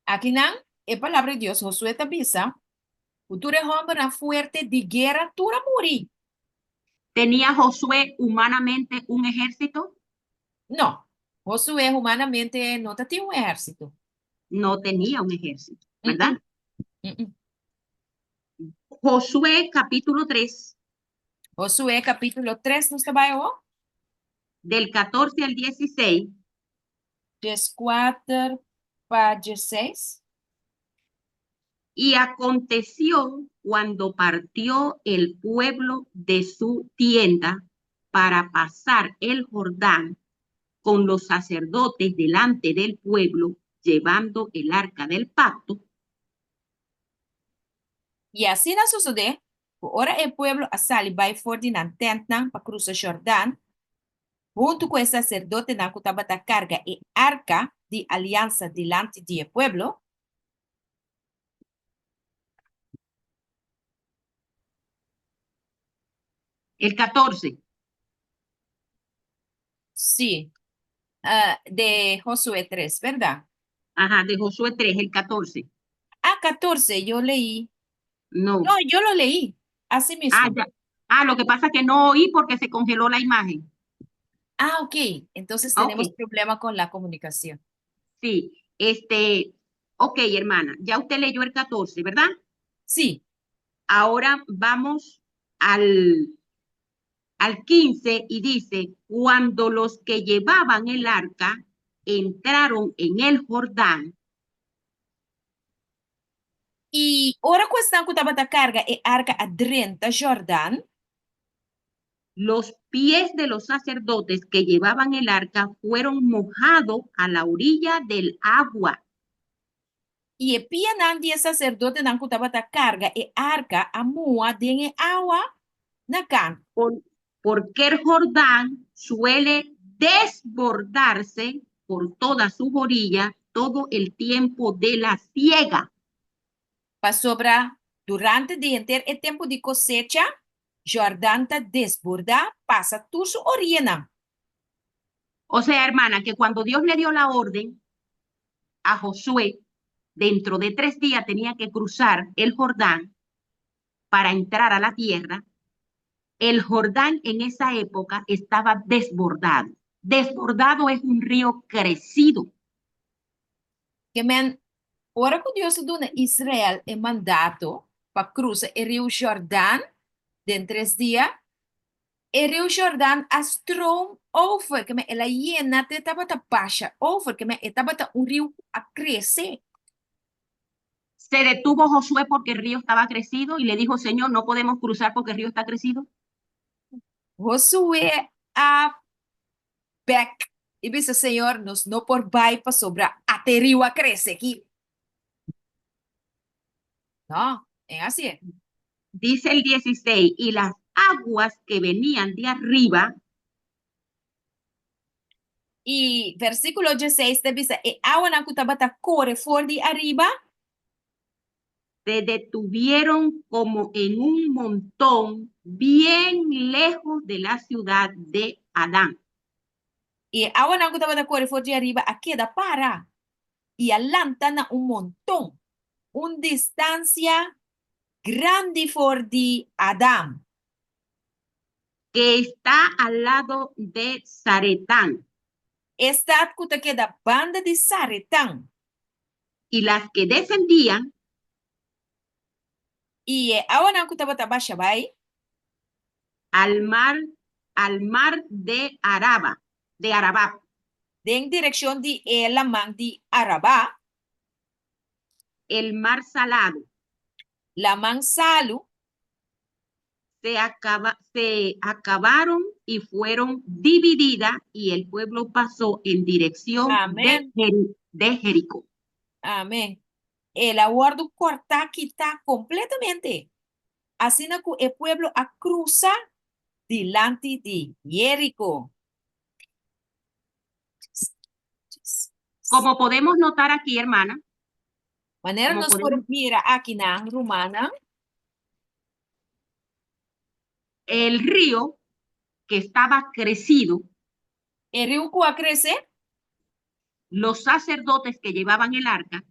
Akinan, e Palabra di Dios, Josué ta bisa ku tur e hòmbernan fuerte di guera tur a muri. Tenía Josué humanamente un ejército? No, Josué humanamente no tatin un ehérsito. No tenía un ejército, ¿verdad? Mm-mm. Josué capítulo 3, Josué capítulo 3, nos ta bai awor? Del 14 al 16. 14 pa 16. Y aconteció cuando partió el pueblo de su tienda para pasar el Jordán con los sacerdotes delante del pueblo, llevando el arca del pacto. I asina a sosodé, ku ora e pueblo a sali bai for di nan tèntnan pa krusa Jordan, huntu ku e saserdotenan ku tabata karga e arka di aliansa dilanti di e pueblo, El 14. Sí, de Josué 3, ¿verdad? Ajá, de Josué 3, el 14. Ah, 14, yo leí. No. No, yo lo leí, así mismo. Ah, ya. Ah, lo que pasa es que no oí porque se congeló la imagen. Ah, ok. Entonces Ah, tenemos ok. problema con la comunicación. Sí, ok, hermana, ya usted leyó el 14, ¿verdad? Sí. Ahora vamos al 15 y dice, cuando los que llevaban el arca entraron en el Jordán. I ora ku esnan ku tabata karga e arka a drenta Jordan. Los pies de los sacerdotes que llevaban el arca fueron mojados a la orilla del agua. I e pianan di e saserdotenan ku tabata karga e arka a muha den e awa na kantu. Porque el Jordán suele desbordarse por toda su orilla todo el tiempo de la siega. Pasobra durante di henter e tempu di kosecha, Jordan ta desbordá pasa tur su orianan. O sea, hermana, que cuando Dios le dio la orden a Josué, dentro de 3 días tenía que cruzar el Jordán para entrar a la tierra. El Jordán en esa época estaba desbordado. Desbordado es un río crecido. Ke men, ora ku Dios a duna Israel e mandato pa krusa e riu Jordan den tres dia, e riu Jordan a stroom over, ke men el a yena te tabata basha over, ke men e tabata un riu ku a krese. Se detuvo Josué porque el río estaba crecido y le dijo, Señor, no podemos cruzar porque el río está crecido. Josué a bèk i bisa, Señor, nos no por bai pasobra ate riu a krese aki. No, en hasié. Dice el 16, y las aguas que venían de arriba. I versíkulo 16 ta bisa, E awanan ku tabata kore for di ariba. Se detuvieron como en un montón bien lejos de la ciudad de Adán. I e awanan ku tabata kore for di ariba a keda para i a lanta na un monton, un distansia grandi for di Adam. Que está al lado de Saretán. E stat ku ta keda banda di Saretán. Y las que descendían. I e awanan ku tabata basha bai. Al mar, al mar de Araba, de Arabá. Den direkshon di e laman di Arabá. El mar salado. Laman salu. Se acaba, se acabaron y fueron divididas y el pueblo pasó en dirección de, Amén. De Jericó. Amén. El a wòrdu kòrtá kitá kompletamente. Asina ku e pueblo a krusa dilanti di Jeriko. Como podemos notar aquí, hermana, Manera como nos por podemos, mira akinan, rumannan, el río que estaba crecido, e riu ku a krese, los sacerdotes que llevaban el arca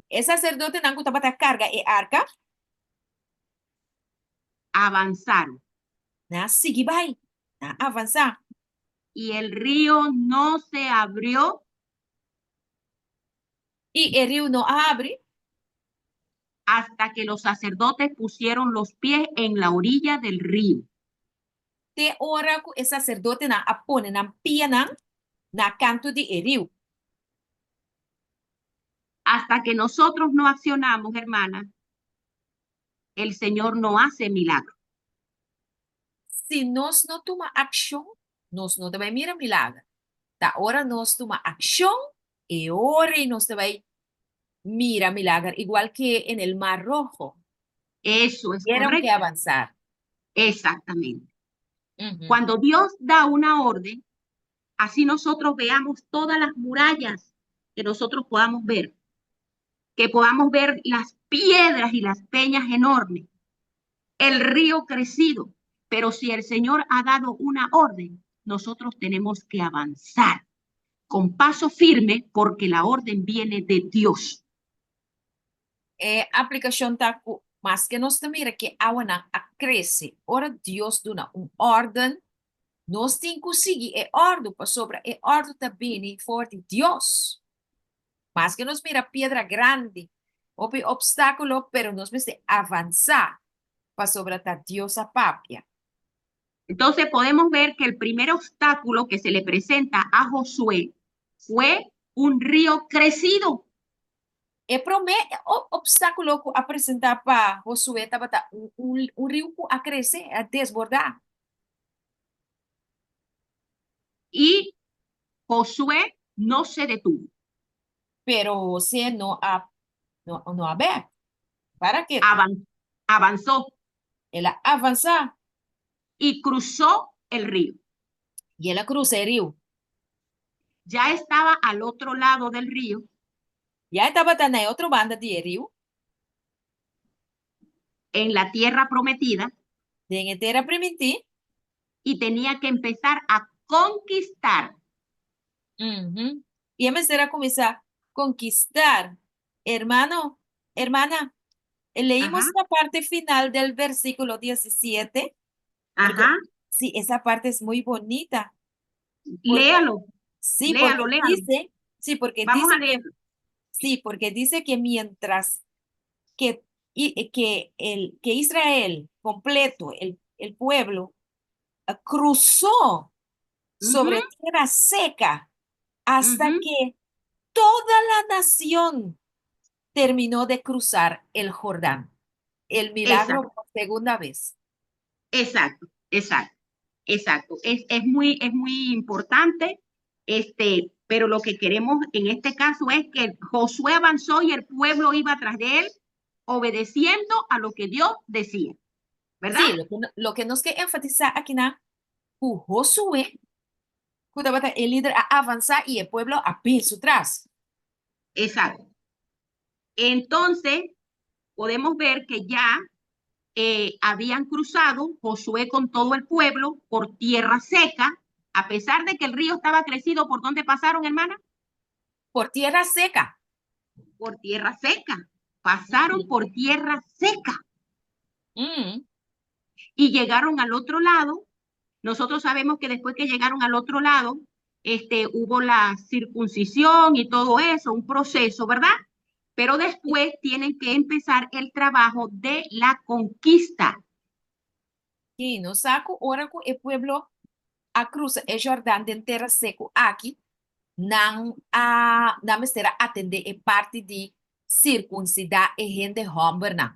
e saserdotenan ku tabata karga e arka, avanzaron. Nan a sigui bai, nan a avansá. Y el río no se abrió. I e riu no a habri. Hasta que los sacerdotes pusieron los pies en la orilla del río. Te ora ku e saserdotenan a pone nan pianan na kantu di e riu. Hasta que nosotros no accionamos, hermana, el Señor no hace milagro. Si nos no tuma akshon, nos no ta bai mira milager. Ta ora nos tuma akshon, e ora ei nos ta bai mira milager, igual que en el Mar Rojo. Eso es Tuvieron que correcto. avanzar. Exactamente. Cuando Dios da una orden, así nosotros veamos todas las murallas que nosotros podamos ver, que podamos ver las piedras y las peñas enormes, el río crecido, pero si el Señor ha dado una orden, nosotros tenemos que avanzar con paso firme porque la orden viene de Dios. E aplikashon ta ku maske nos ta mira ku awanan a krese, ora Dios duna un órden, nos tin ku sigui e òrdu pasobra e òrdu ta bini for di Dios. Maske nos mira piedra grandi, hopi opstákulo, pero nos mester avansá pasobra ta Dios a papia. Entonces podemos ver que el primer obstáculo que se le presenta a Josué fue un río crecido. E promé opstákulo ku a presentá pa Josué tabata un riu ku a krese, a desbordá. Y Josué no se detuvo. Pero Josué no a no, no a bèk. Para ketu. Avanzó. El a avansá. Y cruzó el río. I el a krusa e riu. Ya estaba al otro lado del río. Ya e tabata na e otro banda di e riu. En la tierra prometida. Den e tera primintí. Y tenía que empezar a conquistar. I e mester a kuminsá konkistá. Hermano, hermana, leímos la parte final del versículo 17. Porque, sí, esa parte es muy bonita. Porque, Léalo. Sí, léalo, porque léalo. dice, sí, porque Vamos dice a leerlo. Sí, porque dice que mientras que, y, que, el, que Israel completo, el pueblo, cruzó sobre tierra seca hasta que toda la nación terminó de cruzar el Jordán. El milagro por segunda vez. Exacto. Es muy importante, pero lo que queremos en este caso es que Josué avanzó y el pueblo iba tras de él, obedeciendo a lo que Dios decía. ¿Verdad? Sí, loke nos ke enfatisá akinan, ku Josué, ku tabata e lider, a avansá i e pueblo a bin su tras. Exacto. Entonces, podemos ver que ya habían cruzado Josué con todo el pueblo por tierra seca, a pesar de que el río estaba crecido. ¿Por dónde pasaron, hermana? Por tierra seca. Por tierra seca. Pasaron por tierra seca. Y llegaron al otro lado. Nosotros sabemos que después que llegaron al otro lado, hubo la circuncisión y todo eso, un proceso, ¿verdad? Pero después tienen que empezar el trabajo de la conquista. Sí, nos sa ku ora ku e pueblo a krusa e Jordan den tera seku aki, nan a nan mester a atendé e parti di sirkunsidá e hende hòmbernan.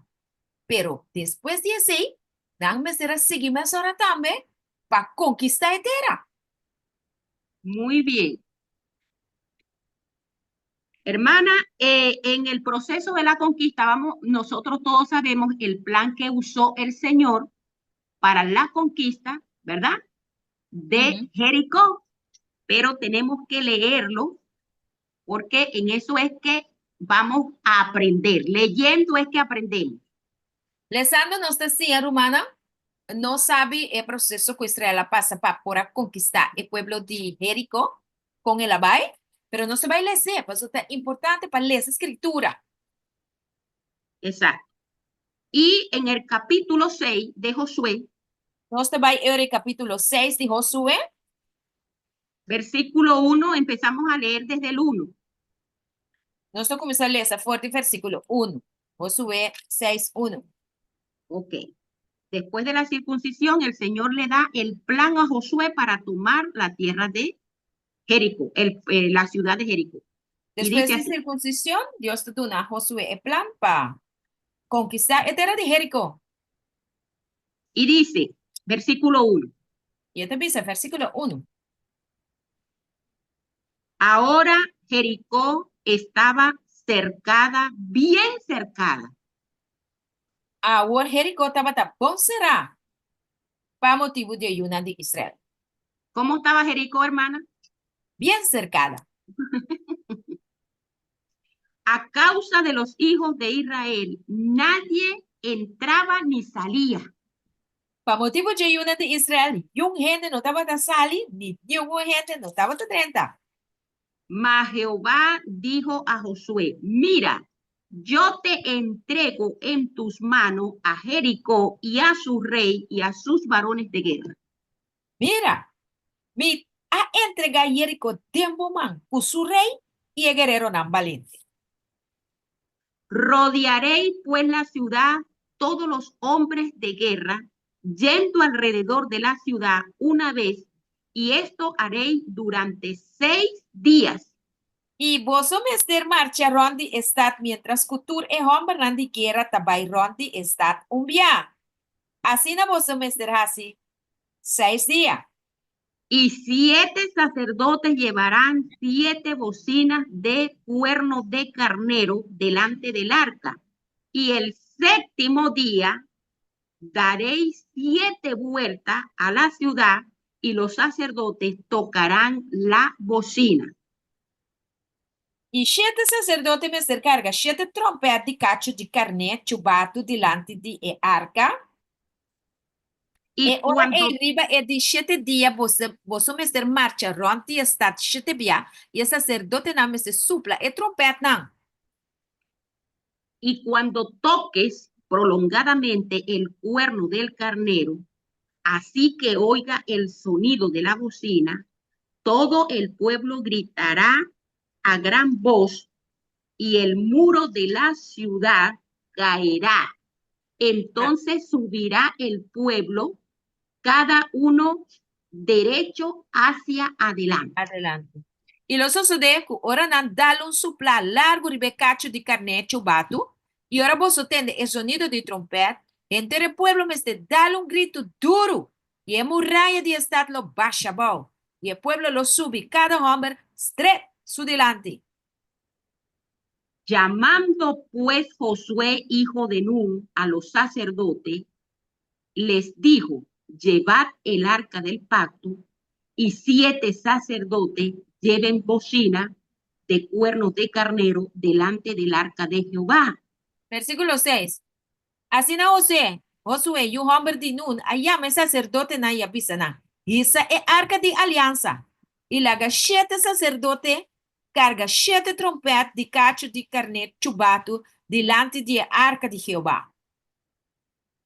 Pero despues di esei, nan mester a sigui mesora tambe pa konkistá e tera. Muy bien. Hermana, en el proceso de la conquista, vamos, nosotros todos sabemos el plan que usó el Señor para la conquista, ¿verdad? De Jericó. Pero tenemos que leerlo porque en eso es que vamos a aprender. Leyendo es que aprendemos. Lesando nos ta siña, rumannan, nos sabe e proseso ku Israel a pasa pa por a konkistá e pueblo di Jericó kon el a bai, pero nos ta bai lesa, pasobra ta importante pa lesa Skritura. Exacto. Y en el capítulo 6 de Josué, Nos ta bai e kapítulo 6 di Josué. Versículo 1, empezamos a leer desde el 1. Nos ta kuminsá lesa for di versíkulo 1. Josué 6, 1. Ok. Después de la circuncisión, el Señor le da el plan a Josué para tomar la tierra de Jericó, la ciudad de Jericó. Y Despues dice di así. sirkunsishon, Dios ta duna Josué e plan pa konkistá e tera di Jericó. Y dice, versículo 1. I e ta bisa, versíkulo 1. Ahora Jericó estaba cercada, bien cercada. Awor Jericó tabata bon será pa motibu di e yunan di Israel. ¿Cómo estaba Jericó, hermana? Bien serkada. A causa de los hijos de Israel, nadie entraba ni salía. Pa motibu di e yunan di Israel, niun hende no tabata sali, ni niun hende no tabata drenta. Mas Jehová dijo a Josué: Mira, yo te entrego en tus manos a Jericó y a su rey y a sus varones de guerra. Mira, mi a entregá Jericó den bo man, ku su rei i e guereronan balente. Rodearéis, pues, la ciudad todos los hombres de guerra, yendo alrededor de la ciudad una vez, y esto haréis durante 6 días. I boso mester marcha rònt di e stat miéntras ku tur e hòmbernan di guera ta bai rònt di e stat un bia. Asina boso mester hasi seis dia. Y siete sacerdotes llevarán siete bocinas de cuerno de carnero delante del arca. Y el séptimo día daréis siete vueltas a la ciudad y los sacerdotes tocarán la bocina. I shete saserdote mester karga shete tròmpèt di kachu di karné chubatu dilanti di e arka. Y E ora cuando ei riba e di shete dia boso boso mester marcha rònt di e stat shete bia, i e saserdotenan mester supla e tròmpètnan. Y cuando toques prolongadamente el cuerno del carnero, así que oiga el sonido de la bocina, todo el pueblo gritará a gran voz y el muro de la ciudad caerá. Entonces subirá el pueblo, cada uno derecho hacia adelante. Adelante. I lo sosodé ku ora nan dal un suplá largu riba e kachu di karné chubatu, i ora boso tende e zonido di trompèt, henter e pueblo mester dal un gritu duru, i e muraya di e stat lo basha abou, i e pueblo lo subi kada hòmber stret su dilanti. Llamando, pues, Josué, hijo de Nun, a los sacerdotes, les dijo: Llevad el arca del pacto, y siete sacerdotes lleven bocina de cuernos de carnero delante del arca de Jehová. Versíkulo 6. Asina Josué, Josué, yu hòmber di Nun, a yama e saserdotenan i a bisa nan, Hisa e arka di aliansa, i laga shete saserdote karga shete tròmpèt di kachu di karné chubatu dilanti di e arka di Jehová.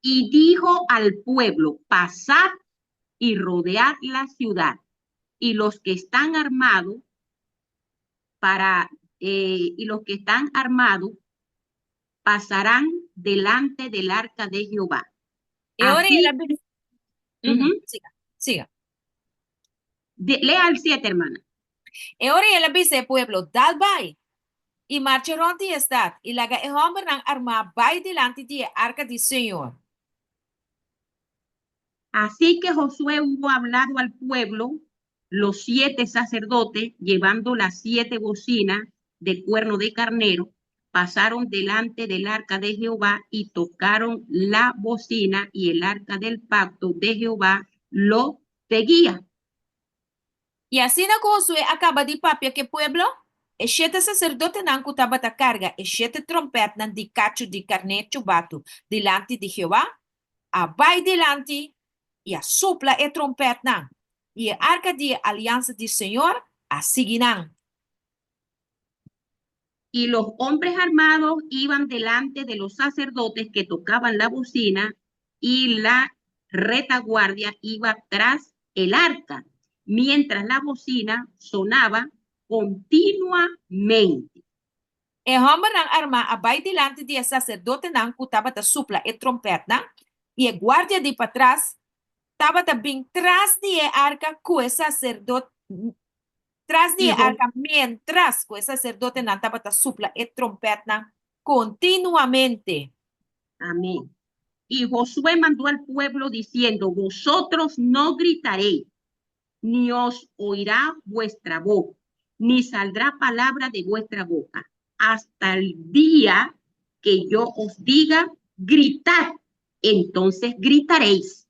Y dijo al pueblo: Pasad y rodead la ciudad, y los que están armados para y los que están armados pasarán delante del arca de Jehová. E ora Así, el a bisa. Siga, siga. Lea el 7, hermana. E ora el a bisa e pueblo: Dal bai i marcha rònt di e stat, i laga e hòmbernan armá bai dilanti di e arka di Señor. Así que Josué hubo hablado al pueblo, los siete sacerdotes, llevando las siete bocinas de cuerno de carnero, pasaron delante del arca de Jehová y tocaron la bocina, y el arca del pacto de Jehová lo seguía. I asina ku Josué a kaba di papia ku e pueblo, e shete saserdotenan ku tabata karga e shete tròmpètnan di kachu di karné chubatu dilanti di Jehová, a bai dilanti i a supla e tròmpètnan, i e arka di e aliansa di señor a sigui nan. Y los hombres armados iban delante de los sacerdotes que tocaban la bocina, y la retaguardia iba tras el arca. mientras la bocina sonaba continuamente. E hòmbernan armá a bai dilanti di e saserdotenan ku tabata supla e trompètnan, i e guardia di patras tabata bin tras di e arka ku e saserdot tras di e arka miéntras ku e saserdotenan tabata supla e trompètnan kontinuamente. Amén. Y Josué mandó al pueblo diciendo, Vosotros no gritaréis, ni os oirá vuestra voz, ni saldrá palabra de vuestra boca, hasta el día que yo os diga, gritad, entonces gritaréis.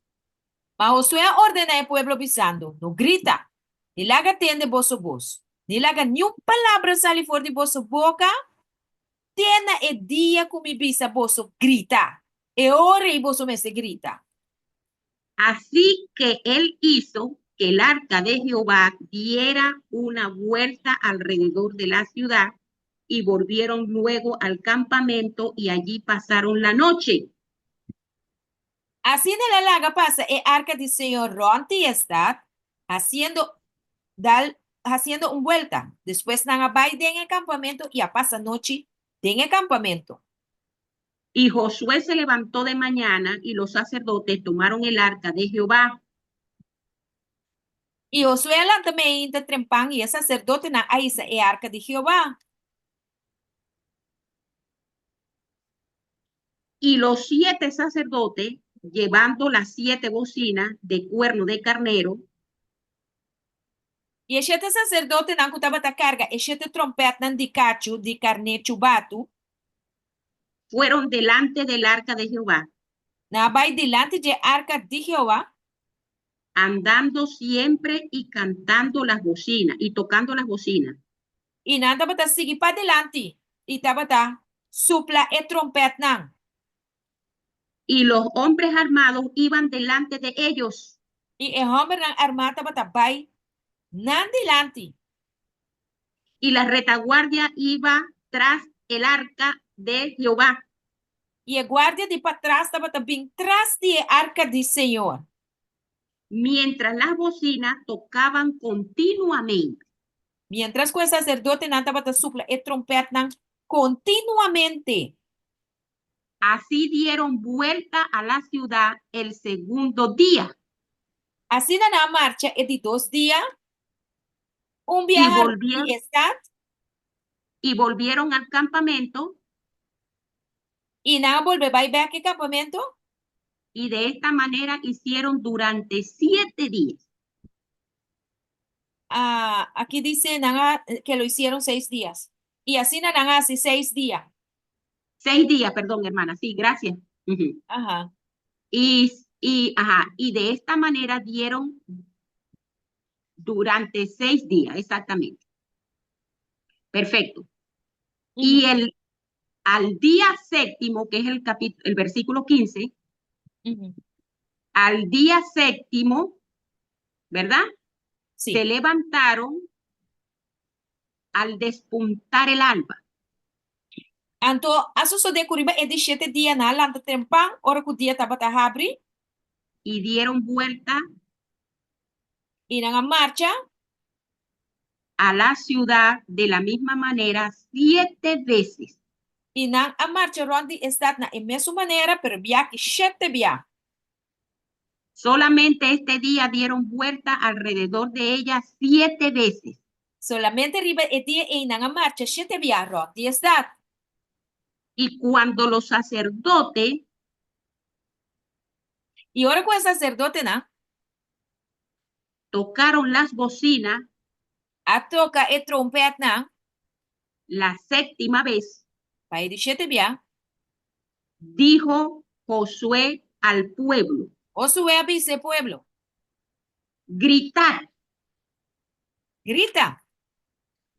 Ma Josué a ordená e pueblo bisando, No grita, ni laga tende boso bos, ni laga niun palabra sali for di boso boka, te na e dia ku mi bisa boso, Grita! E ora ei boso mester grita. Así que él hizo que el arca de Jehová diera una vuelta alrededor de la ciudad y volvieron luego al campamento y allí pasaron la noche. Asina el a laga pasa e arka di Señor rònt di e stat, hasiendo dal hasiendo un buelta. Despues nan a bai den e kampamentu i a pasa nochi den e kampamentu. Y Josué se levantó de mañana y los sacerdotes tomaron el arca de Jehová. I Josué a lanta meinta trempan i e saserdotenan a hisa e arka di Jehová. Y los siete sacerdotes, llevando las siete bocinas de cuerno de carnero. I e shete saserdotenan ku tabata karga e shete trompètnan di kachu di karné chubatu. Fueron delante del arca de Jehová. Nan a bai dilanti dje arka di Jehová. Andando siempre y cantando las bocinas, y tocando las bocinas. I nan tabata sigui padilanti i tabata supla e trompètnan. Y los hombres armados iban delante de ellos. I e hòmbernan armá tabata bai nan dilanti. Y la retaguardia iba tras el arca de Jehová. I e guardia di patras tabata bin tras di e arka di Señor. Mientras las bocinas tocaban continuamente. Mientras ku e saserdotenan tabata supla e trompètnan kontinuamente. Así dieron buelta a la ciudad el segundo dia. Asina nan a marcha e di dos dia, un biaha rond di e stat. Y volvieron al campamento. I nan a bolbe bai bèk e kampamentu. Y de esta manera hicieron durante siete días. Ah, aki dice nan a, que lo hicieron seis días. I asina nan a hasi seis dia. Seis días, perdón, hermana. Sí, gracias. Ujú. Aha. Y, y, ajá, y de esta manera dieron durante 6 días, exactamente. Perfecto. Y Ujú. el, al día séptimo, que es el capítulo, el versículo 15, Ujú. al día séptimo, ¿verdad? Sí. Se levantaron al despuntar el alba. Anto, a sosodé ku riba e di shete dia nan a lanta trempan ora ku dia tabata habri. Y dieron vuelta. I nan a marcha. A la ciudad de la misma manera siete veces. I nan a marcha rònt di e stat na e mesun manera, pero bia ki shete bia. Solamente este día dieron vuelta alrededor de ella siete veces. Solamente riba e dia ei nan a marcha shete bia rònt di e stat. Y cuando los sacerdotes. I ora ku e saserdotenan. Tocaron las bocinas. A toka e trompètnan. La séptima vez. Pa e di shete bia. Dijo Josué al pueblo. Josué a bisa e pueblo. Gritad. Grita.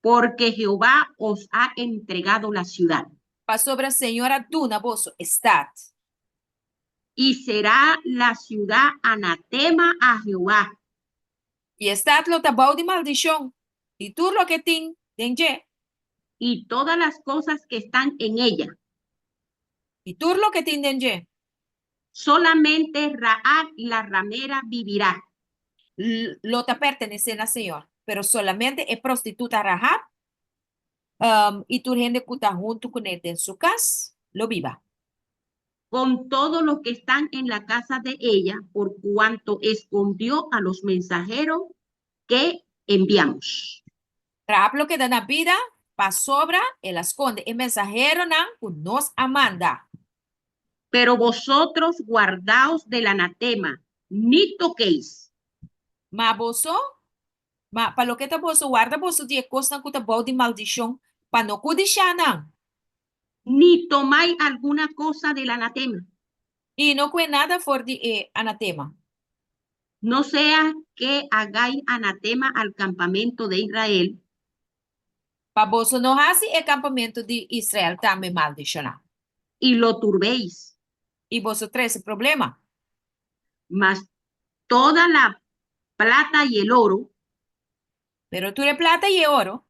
Porque Jehová os ha entregado la ciudad. Pasobra Señor a duna boso e stat. Y será la ciudad anatema a Jehová. I e stat lo ta bou di maldishon, i tur loke tin den dje. Y todas las cosas que están en ella. I tur loke tin den dje. Solamente Rahab la ramera vivirá. Lo ta pertenesé na Señor, pero solamente e prostituta Rahab i tur hende ku ta huntu kuné den su kas lo biba. Con todos los que están en la casa de ella, por cuanto escondió a los mensajeros que enviamos. Rahab lo keda na bida, pasobra el a skonde e mensaheronan ku nos a manda. Pero vosotros guardaos del anatema, ni toquéis. Ma boso, ma pa loke ta boso, warda boso di e kosnan ku ta bou di maldishon, pa no kudishá nan. Ni tomáis alguna cosa del anatema. I no kue nada for di e anatema. No sea que hagáis anatema al campamento de Israel. Pa boso no hasi e kampamentu di Israel tambe maldishoná. Y lo turbéis. I boso trese problema. Mas toda la plata y el oro. Pero tur e plata i e oro.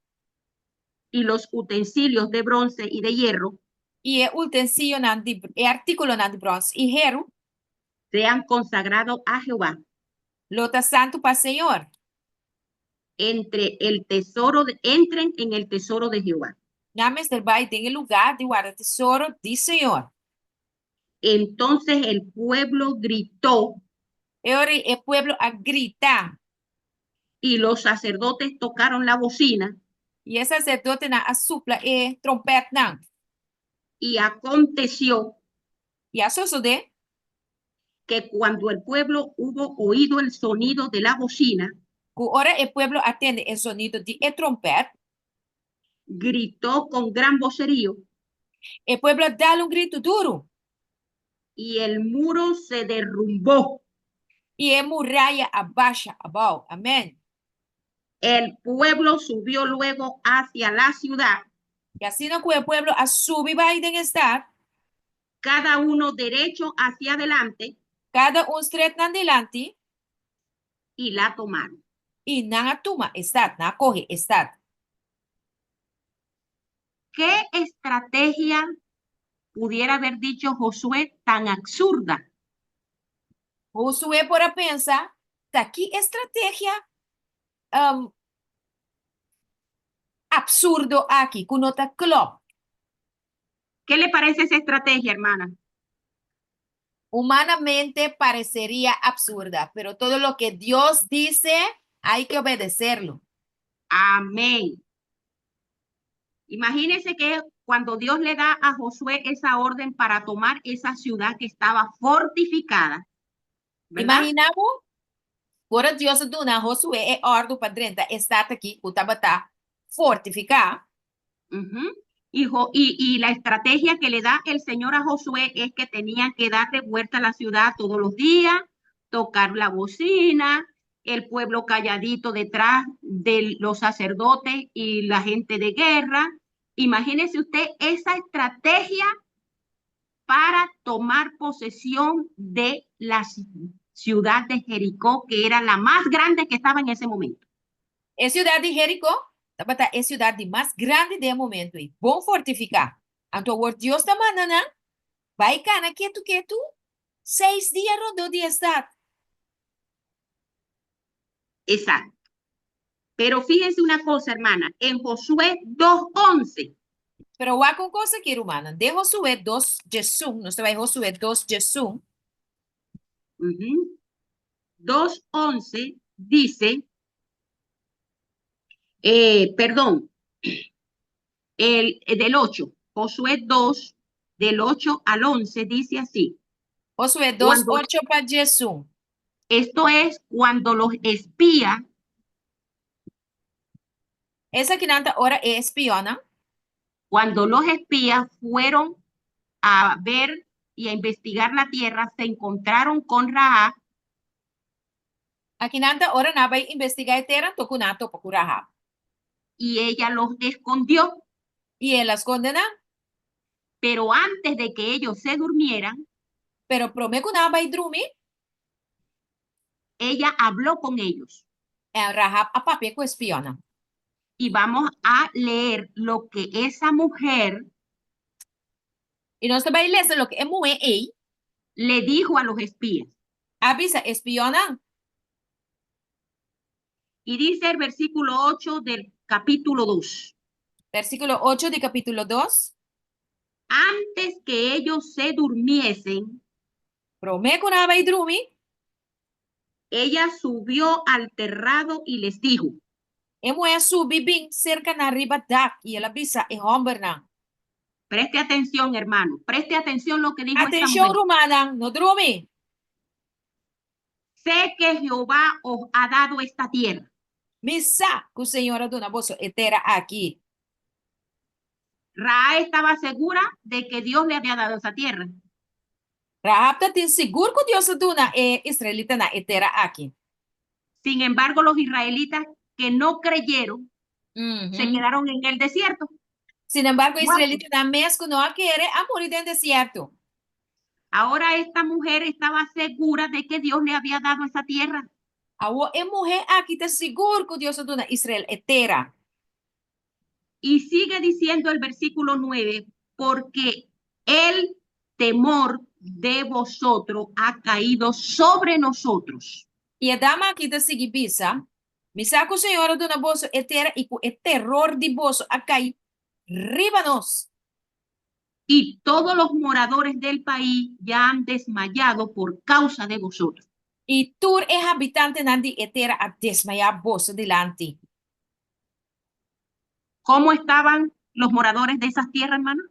Y los utensilios de bronce y de hierro. I e utensilionan di, e artíkulonan di bròns i heru. Sean consagrados a Jehová. Lo ta santu pa Señor. Entre el tesoro de, entren en el tesoro de Jehová. Nan mester bai den e lugá di warda tesoro di Señor. Entonces el pueblo gritó. E ora ei e pueblo a grita. Y los sacerdotes tocaron la bocina. I e saserdotenan a supla e trompètnan. Y aconteció. I a sosodé. Que cuando el pueblo hubo oído el sonido de la bocina. Ku ora e pueblo a tende e sonido di e trompèt. Gritó con gran vocerío. E pueblo a dal un gritu duru. Y el muro se derrumbó. I e muraya a basha abou. Amèn. El pueblo subió luego hacia la ciudad. I asina ku e pueblo a subi bai den e stat. Cada uno derecho hacia adelante. Kada un stret nan dilanti. Y la tomaron. I nan a tuma e stat, nan a kohe e stat. Ke estrategia pudiera haber dicho Josué tan absurda? Josué por a pensa, Ta ki estrategia absurdo aki ku no ta klòp? Ke le parece esa estrategia, hermana? Humanamente parecería absurda, pero todo lo que Dios dice hay que obedecerlo. Amén. Imagínese que cuando Dios le da a Josué esa orden para tomar esa ciudad que estaba fortificada, ¿verdad? Imaginá bo, ora Dios a duna Josué e òrdu pa drenta e stat aki ku tabata fortifiká. Y, y la estrategia que le da el Señor a Josué es que tenían que darle vuelta a la ciudad todos los días, tocar la bocina, el pueblo calladito detrás de los sacerdotes y la gente de guerra. Imagínese usted esa estrategia para tomar posesión de la ciudad de Jericó, que era la más grande que estaba en ese momento. E siudat di Jericó tabata e siudat di mas grandi den e momentu ei, bon fortifiká. Anto awor Dios ta manda nan bai kana ketu ketu seis dia rondó di e stat. Exacto. Pero fíjense una cosa, hermana, en Josué 2.11. Pero wak un kos aki, rumannan. Den Josué 2 diesun, nos ta bai Josué 2 diesun. 2.11 dice, perdón, el del 8, Josué 2, del 8 al 11, dice así. Josué 2, 8 pa diesun. Esto es cuando los espías. Esakinan ta ora e espionnan. Cuando los espías fueron a ver y a investigar la tierra, se encontraron con Rahab. Akinan ta ora nan a bai investigá e tera, anto ku nan a topa ku Rahab. Y ella los escondió. I el a skonde nan. Pero antes de que ellos se durmieran. Pero promé ku nan a bai drumi. Ella habló con ellos. Rahab a papia ku e spionnan. Y vamos a leer lo que esa mujer. I nos ta bai lesa loke e muhé ei. Le dijo a los espías. A bisa e spionnan. Y dice el versículo 8 del capítulo 2. Versíkulo 8 di kapítulo 2. Antes que ellos se durmiesen, Promé ku nan bai drumi, ella subió al terrado y les dijo, e muhé a subi bin serka nan riba dak i el a bisa e hòmbernan. Preste atención, hermano, preste atención lo que dijo esta Atenshon, mujer. Rumannan, no drumi. Sé que Jehová os ha dado esta tierra. Mi sa ku Señor a duna boso e tera aki. Rahab estaba segura de que Dios le había dado esa tierra. Rahab tatin sigur ku Dios a duna e israelitanan e tera aki. Sin embargo, los israelitas que no creyeron se quedaron en el desierto. Sin embargo, Muertos. Israelitanan mes ku no a kere a muri den desierto. Ahora esta mujer estaba segura de que Dios le había dado esa tierra. Awor e muhé aki ta sigur ku Dios a duna Israel e tera. Y sigue diciendo el versículo 9, porque el temor de vosotros ha caído sobre nosotros. I e dama aki ta sigui bisa, Mi sa ku Señor a duna boso e tera i ku e teror di boso a kai riba nos. Y todos los moradores del país ya han desmayado por causa de vosotros. I tur e habitantenan di e tera a desmayá boso dilanti. ¿Cómo estaban los moradores de esas tierras, hermano?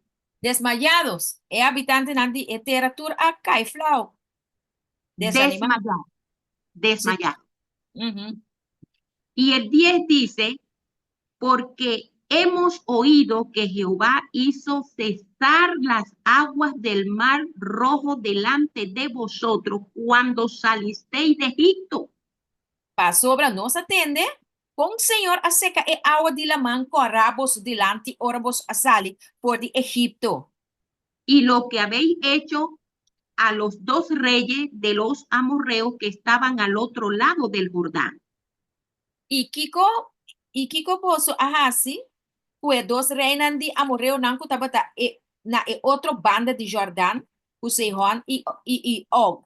Desmayados. E habitantenan di e tera tur a kai flau. Desanimá. Desmayado. Desmayado. Y el 10 dice, porque hemos oído que Jehová hizo cesar las aguas del mar Rojo delante de vosotros cuando salisteis de Egipto. Pasobra nos a tende kon Señor a seka e awa di laman kòrá boso dilanti ora boso a sali for di Egipto. Y lo que habéis hecho a los dos reyes de los amorreos que estaban al otro lado del Jordán. I kiko, i kiko boso a hasi ku e dos reinan di amoreonan ku tabata e na e otro banda di Jordan, ku Sehon i i i Og?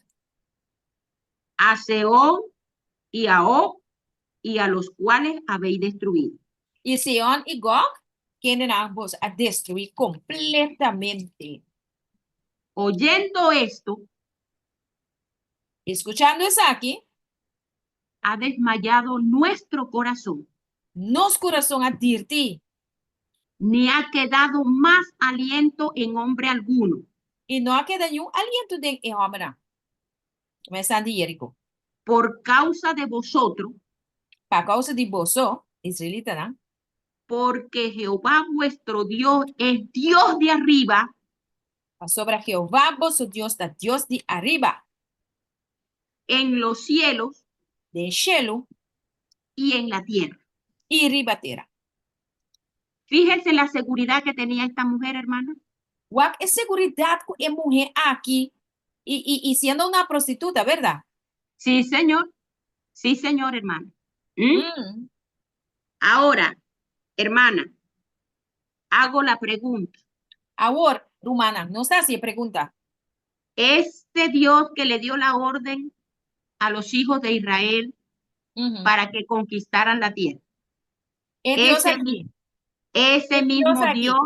A Sehón y a Og, y a los cuales habéis destruido. I Sehon i Gog, kendenan boso a destruí kompletamente. Oyendo esto, Eskuchando esaki, ha desmayado nuestro corazón. Nos kurason a dirti. Ni ha quedado mas aliento en hombre alguno. I no a keda niun aliento den e hòmbernan. Esnan di Jeriko. Por causa de vosotros. Pa kousa di boso, israelitanan. Porque Jehová vuestro Dios es Dios de arriba. Pasobra Jehová boso Dios ta Dios di ariba. En los cielos. Den shelu. Y en la tierra. I riba tera. Fíjense la seguridad que tenía esta mujer, hermana. Wak e seguridat ku e muhé aki i i i siendo una prostituta, bèrdat? Sí, señor. Sí, señor, hermana. ¿Mm? Ahora, hermana, hago la pregunta. Awor, rumana, nos ta hasi e pregunta. Este Dios que le dio la orden a los hijos de Israel para que conquistaran la tierra. E Dios Ese, aki. ese E Dios mismo aki. Dios,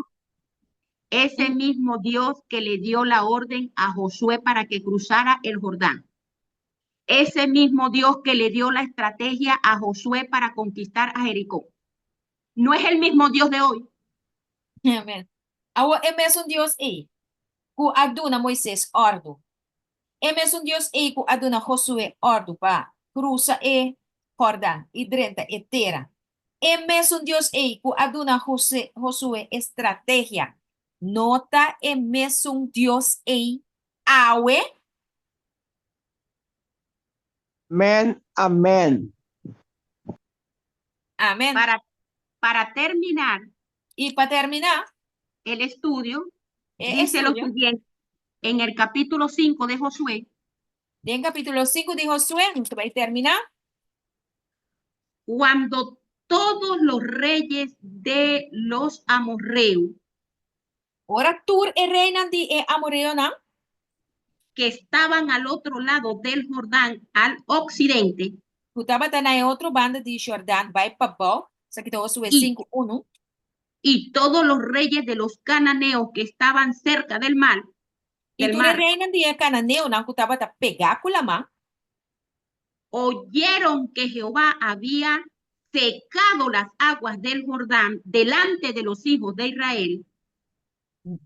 ese mismo Dios que le dio la orden a Josué para que cruzara el Jordán. Ese mismo Dios que le dio la estrategia a Josué para conquistar a Jericó. No es el mismo Dios de hoy. Amèn. Awor e mesun Dios ei ku a duna Moises òrdu. E mesun Dios ei ku a duna Josué òrdu pa krusa e Jordán i drenta e tera. E mesun Dios ei ku a duna Josué e strategia. No ta e mesun Dios ei awe? Amèn, amèn. Amèn. Para, para terminar. I pa terminá. El estudio, E dice lo estudio. siguiente, en el capítulo 5 de Josué. Den kapítulo 5 di Josué, nos ta bai terminá. Cuando todos los reyes de los amorreos. Ora tur e reinan di e amoreonan. Que estaban al otro lado del Jordán, al occidente. Ku tabata na e otro banda di Jordan bai pabou, esaki ta Josué I 5, 1. Y todos los reyes de los cananeos que estaban cerca del mar, I del tur e mar, reinan di e kananeonan ku tabata pegá ku laman, oyeron que Jehová había secado las aguas del Jordán delante de los hijos de Israel.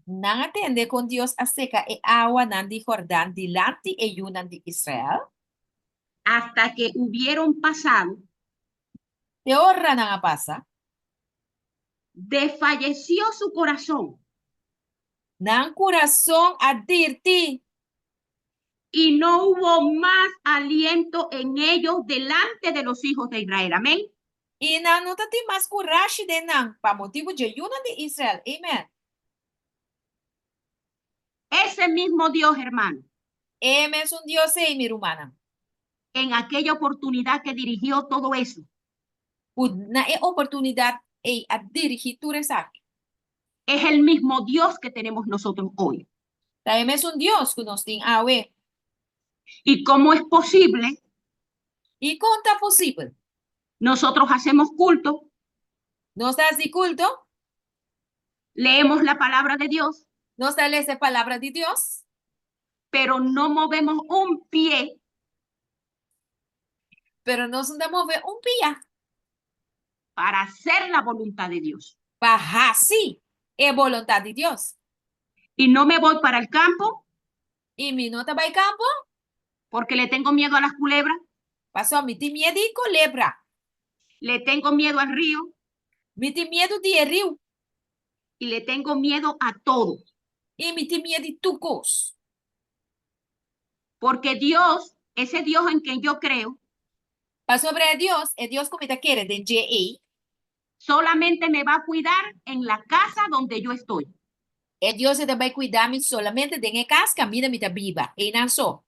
Nan a tende kon Dios a seka e awanan di Jordan dilanti e yunan di Israel. Hasta que hubieron pasado. Te ora nan a pasa. Desfalleció su corazón. Nan kurason a dirti. Y no hubo mas aliento en ellos delante de los hijos de Israel. Amén. I nan no tatin mas kurashi den nan pa motibu dje yunan di Israel. Amen. Ese mismo Dios, hermano. E mesun Dios ei, mi rumannan. En aquella oportunidad que dirigió todo eso. Ku na e oportunidat ei a dirigí tur esaki. Es el mismo Dios que tenemos nosotros hoy. Ta e mesun Dios ku nos tin awe. ¿Y cómo es posible? I kon ta posibel? Nosotros hacemos culto. Nos ta hasi kulto. Leemos la palabra de Dios. Nos ta lesa e palabra di Dios. Pero no movemos un pie. Pero nos no ta move un pia. Para hacer la voluntad de Dios. Pa hasi e boluntat di Dios. Y no me voy para el campo. I mi no ta bai kampo. Porque le tengo miedo a las culebras. Pasobra mi tin miedu di kolebra. Le tengo miedo al río. Mi tin miedu di e riu. Y le tengo miedo a todo. I mi tin miedu di tur kos. Porque Dios, ese Dios en quien yo creo, Pasobra e Dios, e Dios ku mi ta kere den dje ei. Solamente me va a cuidar en la casa donde yo estoy. E Dios ei ta bai kuida mi solamente den e kas kaminda mi ta biba, einan so.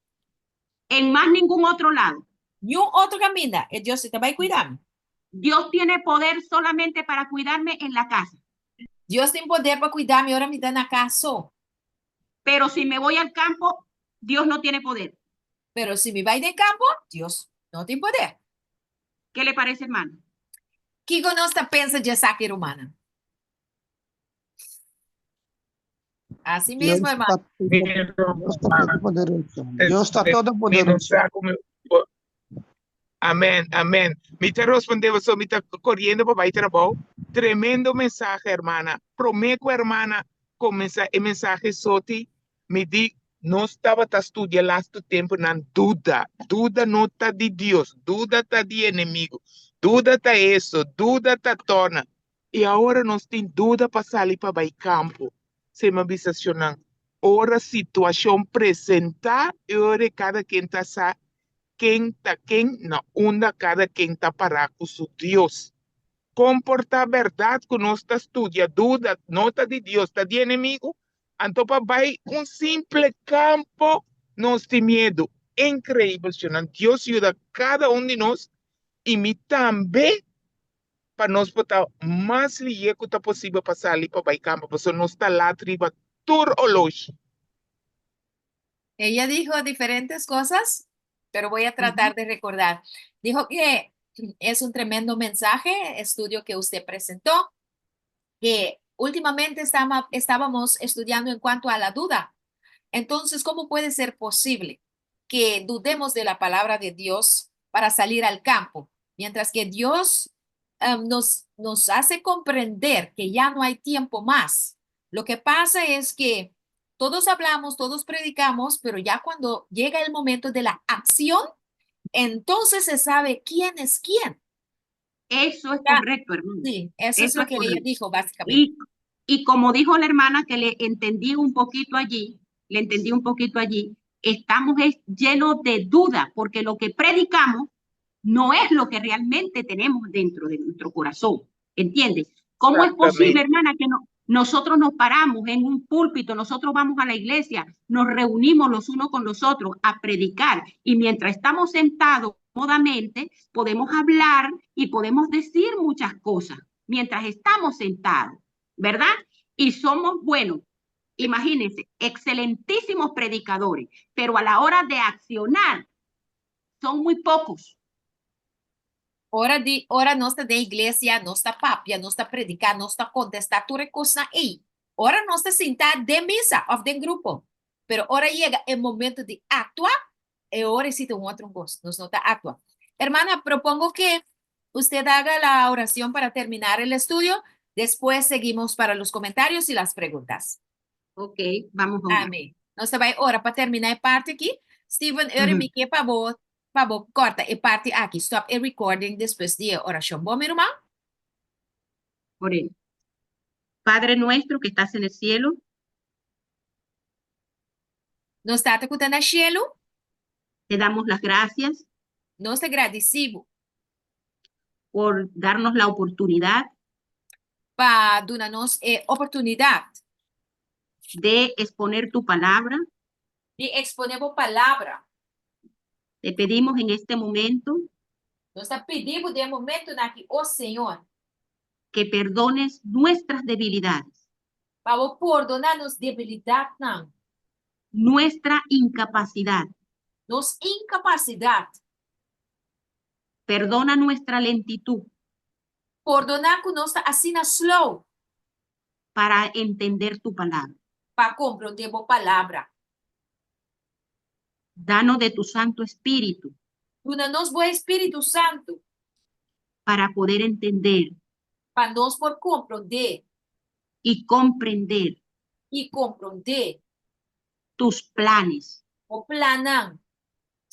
En mas ningún otro lado. Niun otro kaminda e Dios ei ta bai kuida mi. Dios tiene poder solamente para cuidarme en la casa. Dios tin poder pa kuida mi ora mi ta na kas so. Pero si me voy al campo, Dios no tiene poder. Pero si mi bai den kampo, Dios no tin poder. Qué le parece, hermano? Kiko nos ta pensa dje esaki, rumannan? Así Dios mismo, ta hermano. Dios ta todopoderoso. Dios ta Mi no todopoderoso. sa ku mi Amén, amén. Mi ta respondé boso, mi ta koriendo pa bai trabou. Tremendo mensahe, hermana. Promé ku hermana kuminsá e mensahe soti, Mi di, Nos tabata studia lastu tempunan duda. Duda no ta di Dios, duda ta di enemigu. Duda ta eso, duda ta torna. I awor nos tin duda pa sali pa bai kampo. Sema bisa shonnan, ora situashon presentá, e ora e kada ken ta sa ken ta ken, na unda kada ken ta pará ku su Dios. Kon por ta bèrdat ku nos ta studia duda no ta di Dios, ta di enemigu? Anto pa bai un simple kampo nos tin miedu. Inkreibel, shonnan. Dios yuda kada un di nos i mi tambe pa nos por ta mas lihé ku ta posibel pa sali pa bai kampo pasobra nos ta lat riba tur oloshi. Ella dijo diferentes cosas, pero voy a tratar de recordar. Dijo que es un tremendo mensaje, estudio que usted presentó, que últimamente estábamos estudiando en cuanto a la duda. Entonces, ¿cómo puede ser posible que dudemos de la palabra de Dios para salir al campo? Mientras que Dios nos, nos hace comprender que ya no hay tiempo más. Lo que pasa es que todos hablamos, todos predicamos, pero ya cuando llega el momento de la acción, entonces se sabe quién es quién. Eso es correcto, hermano. Sí, eso es lo que ella dijo, básicamente. Y como dijo la hermana que le entendí un poquito allí, le entendí un poquito allí, estamos llenos de duda porque lo que predicamos no es lo que realmente tenemos dentro de nuestro corazón. ¿Entiendes? ¿Cómo es posible, hermana, que no, nosotros nos paramos en un púlpito, nosotros vamos a la iglesia, nos reunimos los unos con los otros a predicar y mientras estamos sentados cómodamente podemos hablar y podemos decir muchas cosas mientras estamos sentados, ¿verdad? Y somos buenos, imagínense, excelentísimos predicadores, pero a la hora de accionar son muy pocos. Ora di ora nos ta den iglesia, nos ta papia, nos ta prediká, nos ta kontestá tur e kosnan ei. Ora nos ta sintá den misa òf den grupo. Pero ora yega e momento di aktua, e ora esei ta un otro kos, nos no ta aktua. Hermana, propongo que usted haga la oración para terminar el estudio. Después seguimos para los comentarios y las preguntas. Ok, vamos a orar. Amén. Nos ta bai ora pa terminá e parti aki. Steven, ora mi ke pa bo pa bo kòrta e parti aki. Stop e recording despues di e orashon. Bon, mi ruman? Oremos. Padre nuestro que estás en el cielo, Nos Tata ku ta na shelu, te damos las gracias nos ta gradisí bo por darnos la oportunidad pa duna nos e oportunidat de exponer tu palabra. di eksponé bo palabra. Te pedimos en este momento Nos ta pidi bo den e momentunan aki, o Señor, que perdones nuestras debilidades, pa bo pordoná nos debilidatnan, nuestra incapacidad. nos inkapasidat. Perdona nuestra lentitud Pordoná ku nos ta asina slow para entender tu palabra. pa komprondé bo palabra. Danos de tu Santo Espíritu Duna nos bo Spiritu Santu para poder entender pa nos por komprondé y comprender i komprondé tus planes, bo plannan,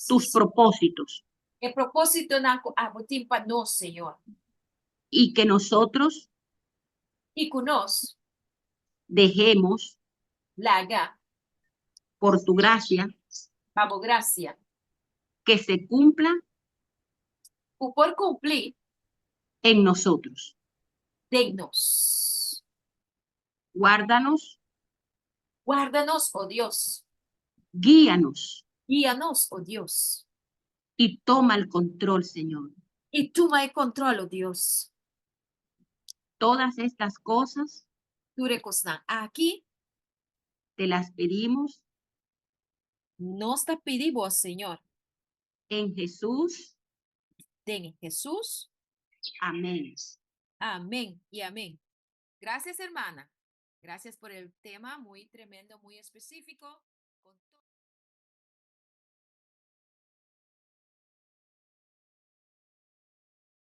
tus propósitos e propósitonan ku abo tin pa nos, Señor. Y que nosotros I ku nos dejemos laga por tu gracia pa bo grasia que se cumpla ku por kumpli en nosotros. den nos. Guárdanos, Warda nos, o Dios. Guíanos Guia nos, o Dios. Y toma el control, Señor. I tuma e kontròl, o Dios. Todas estas cosas Tur e kosnan aki, te las pedimos nos ta pidi bo, Señor. En Jesús. Den Hesus. Amén. Amén y amén. Gracias, hermana. Gracias por el tema, muy tremendo, muy específico.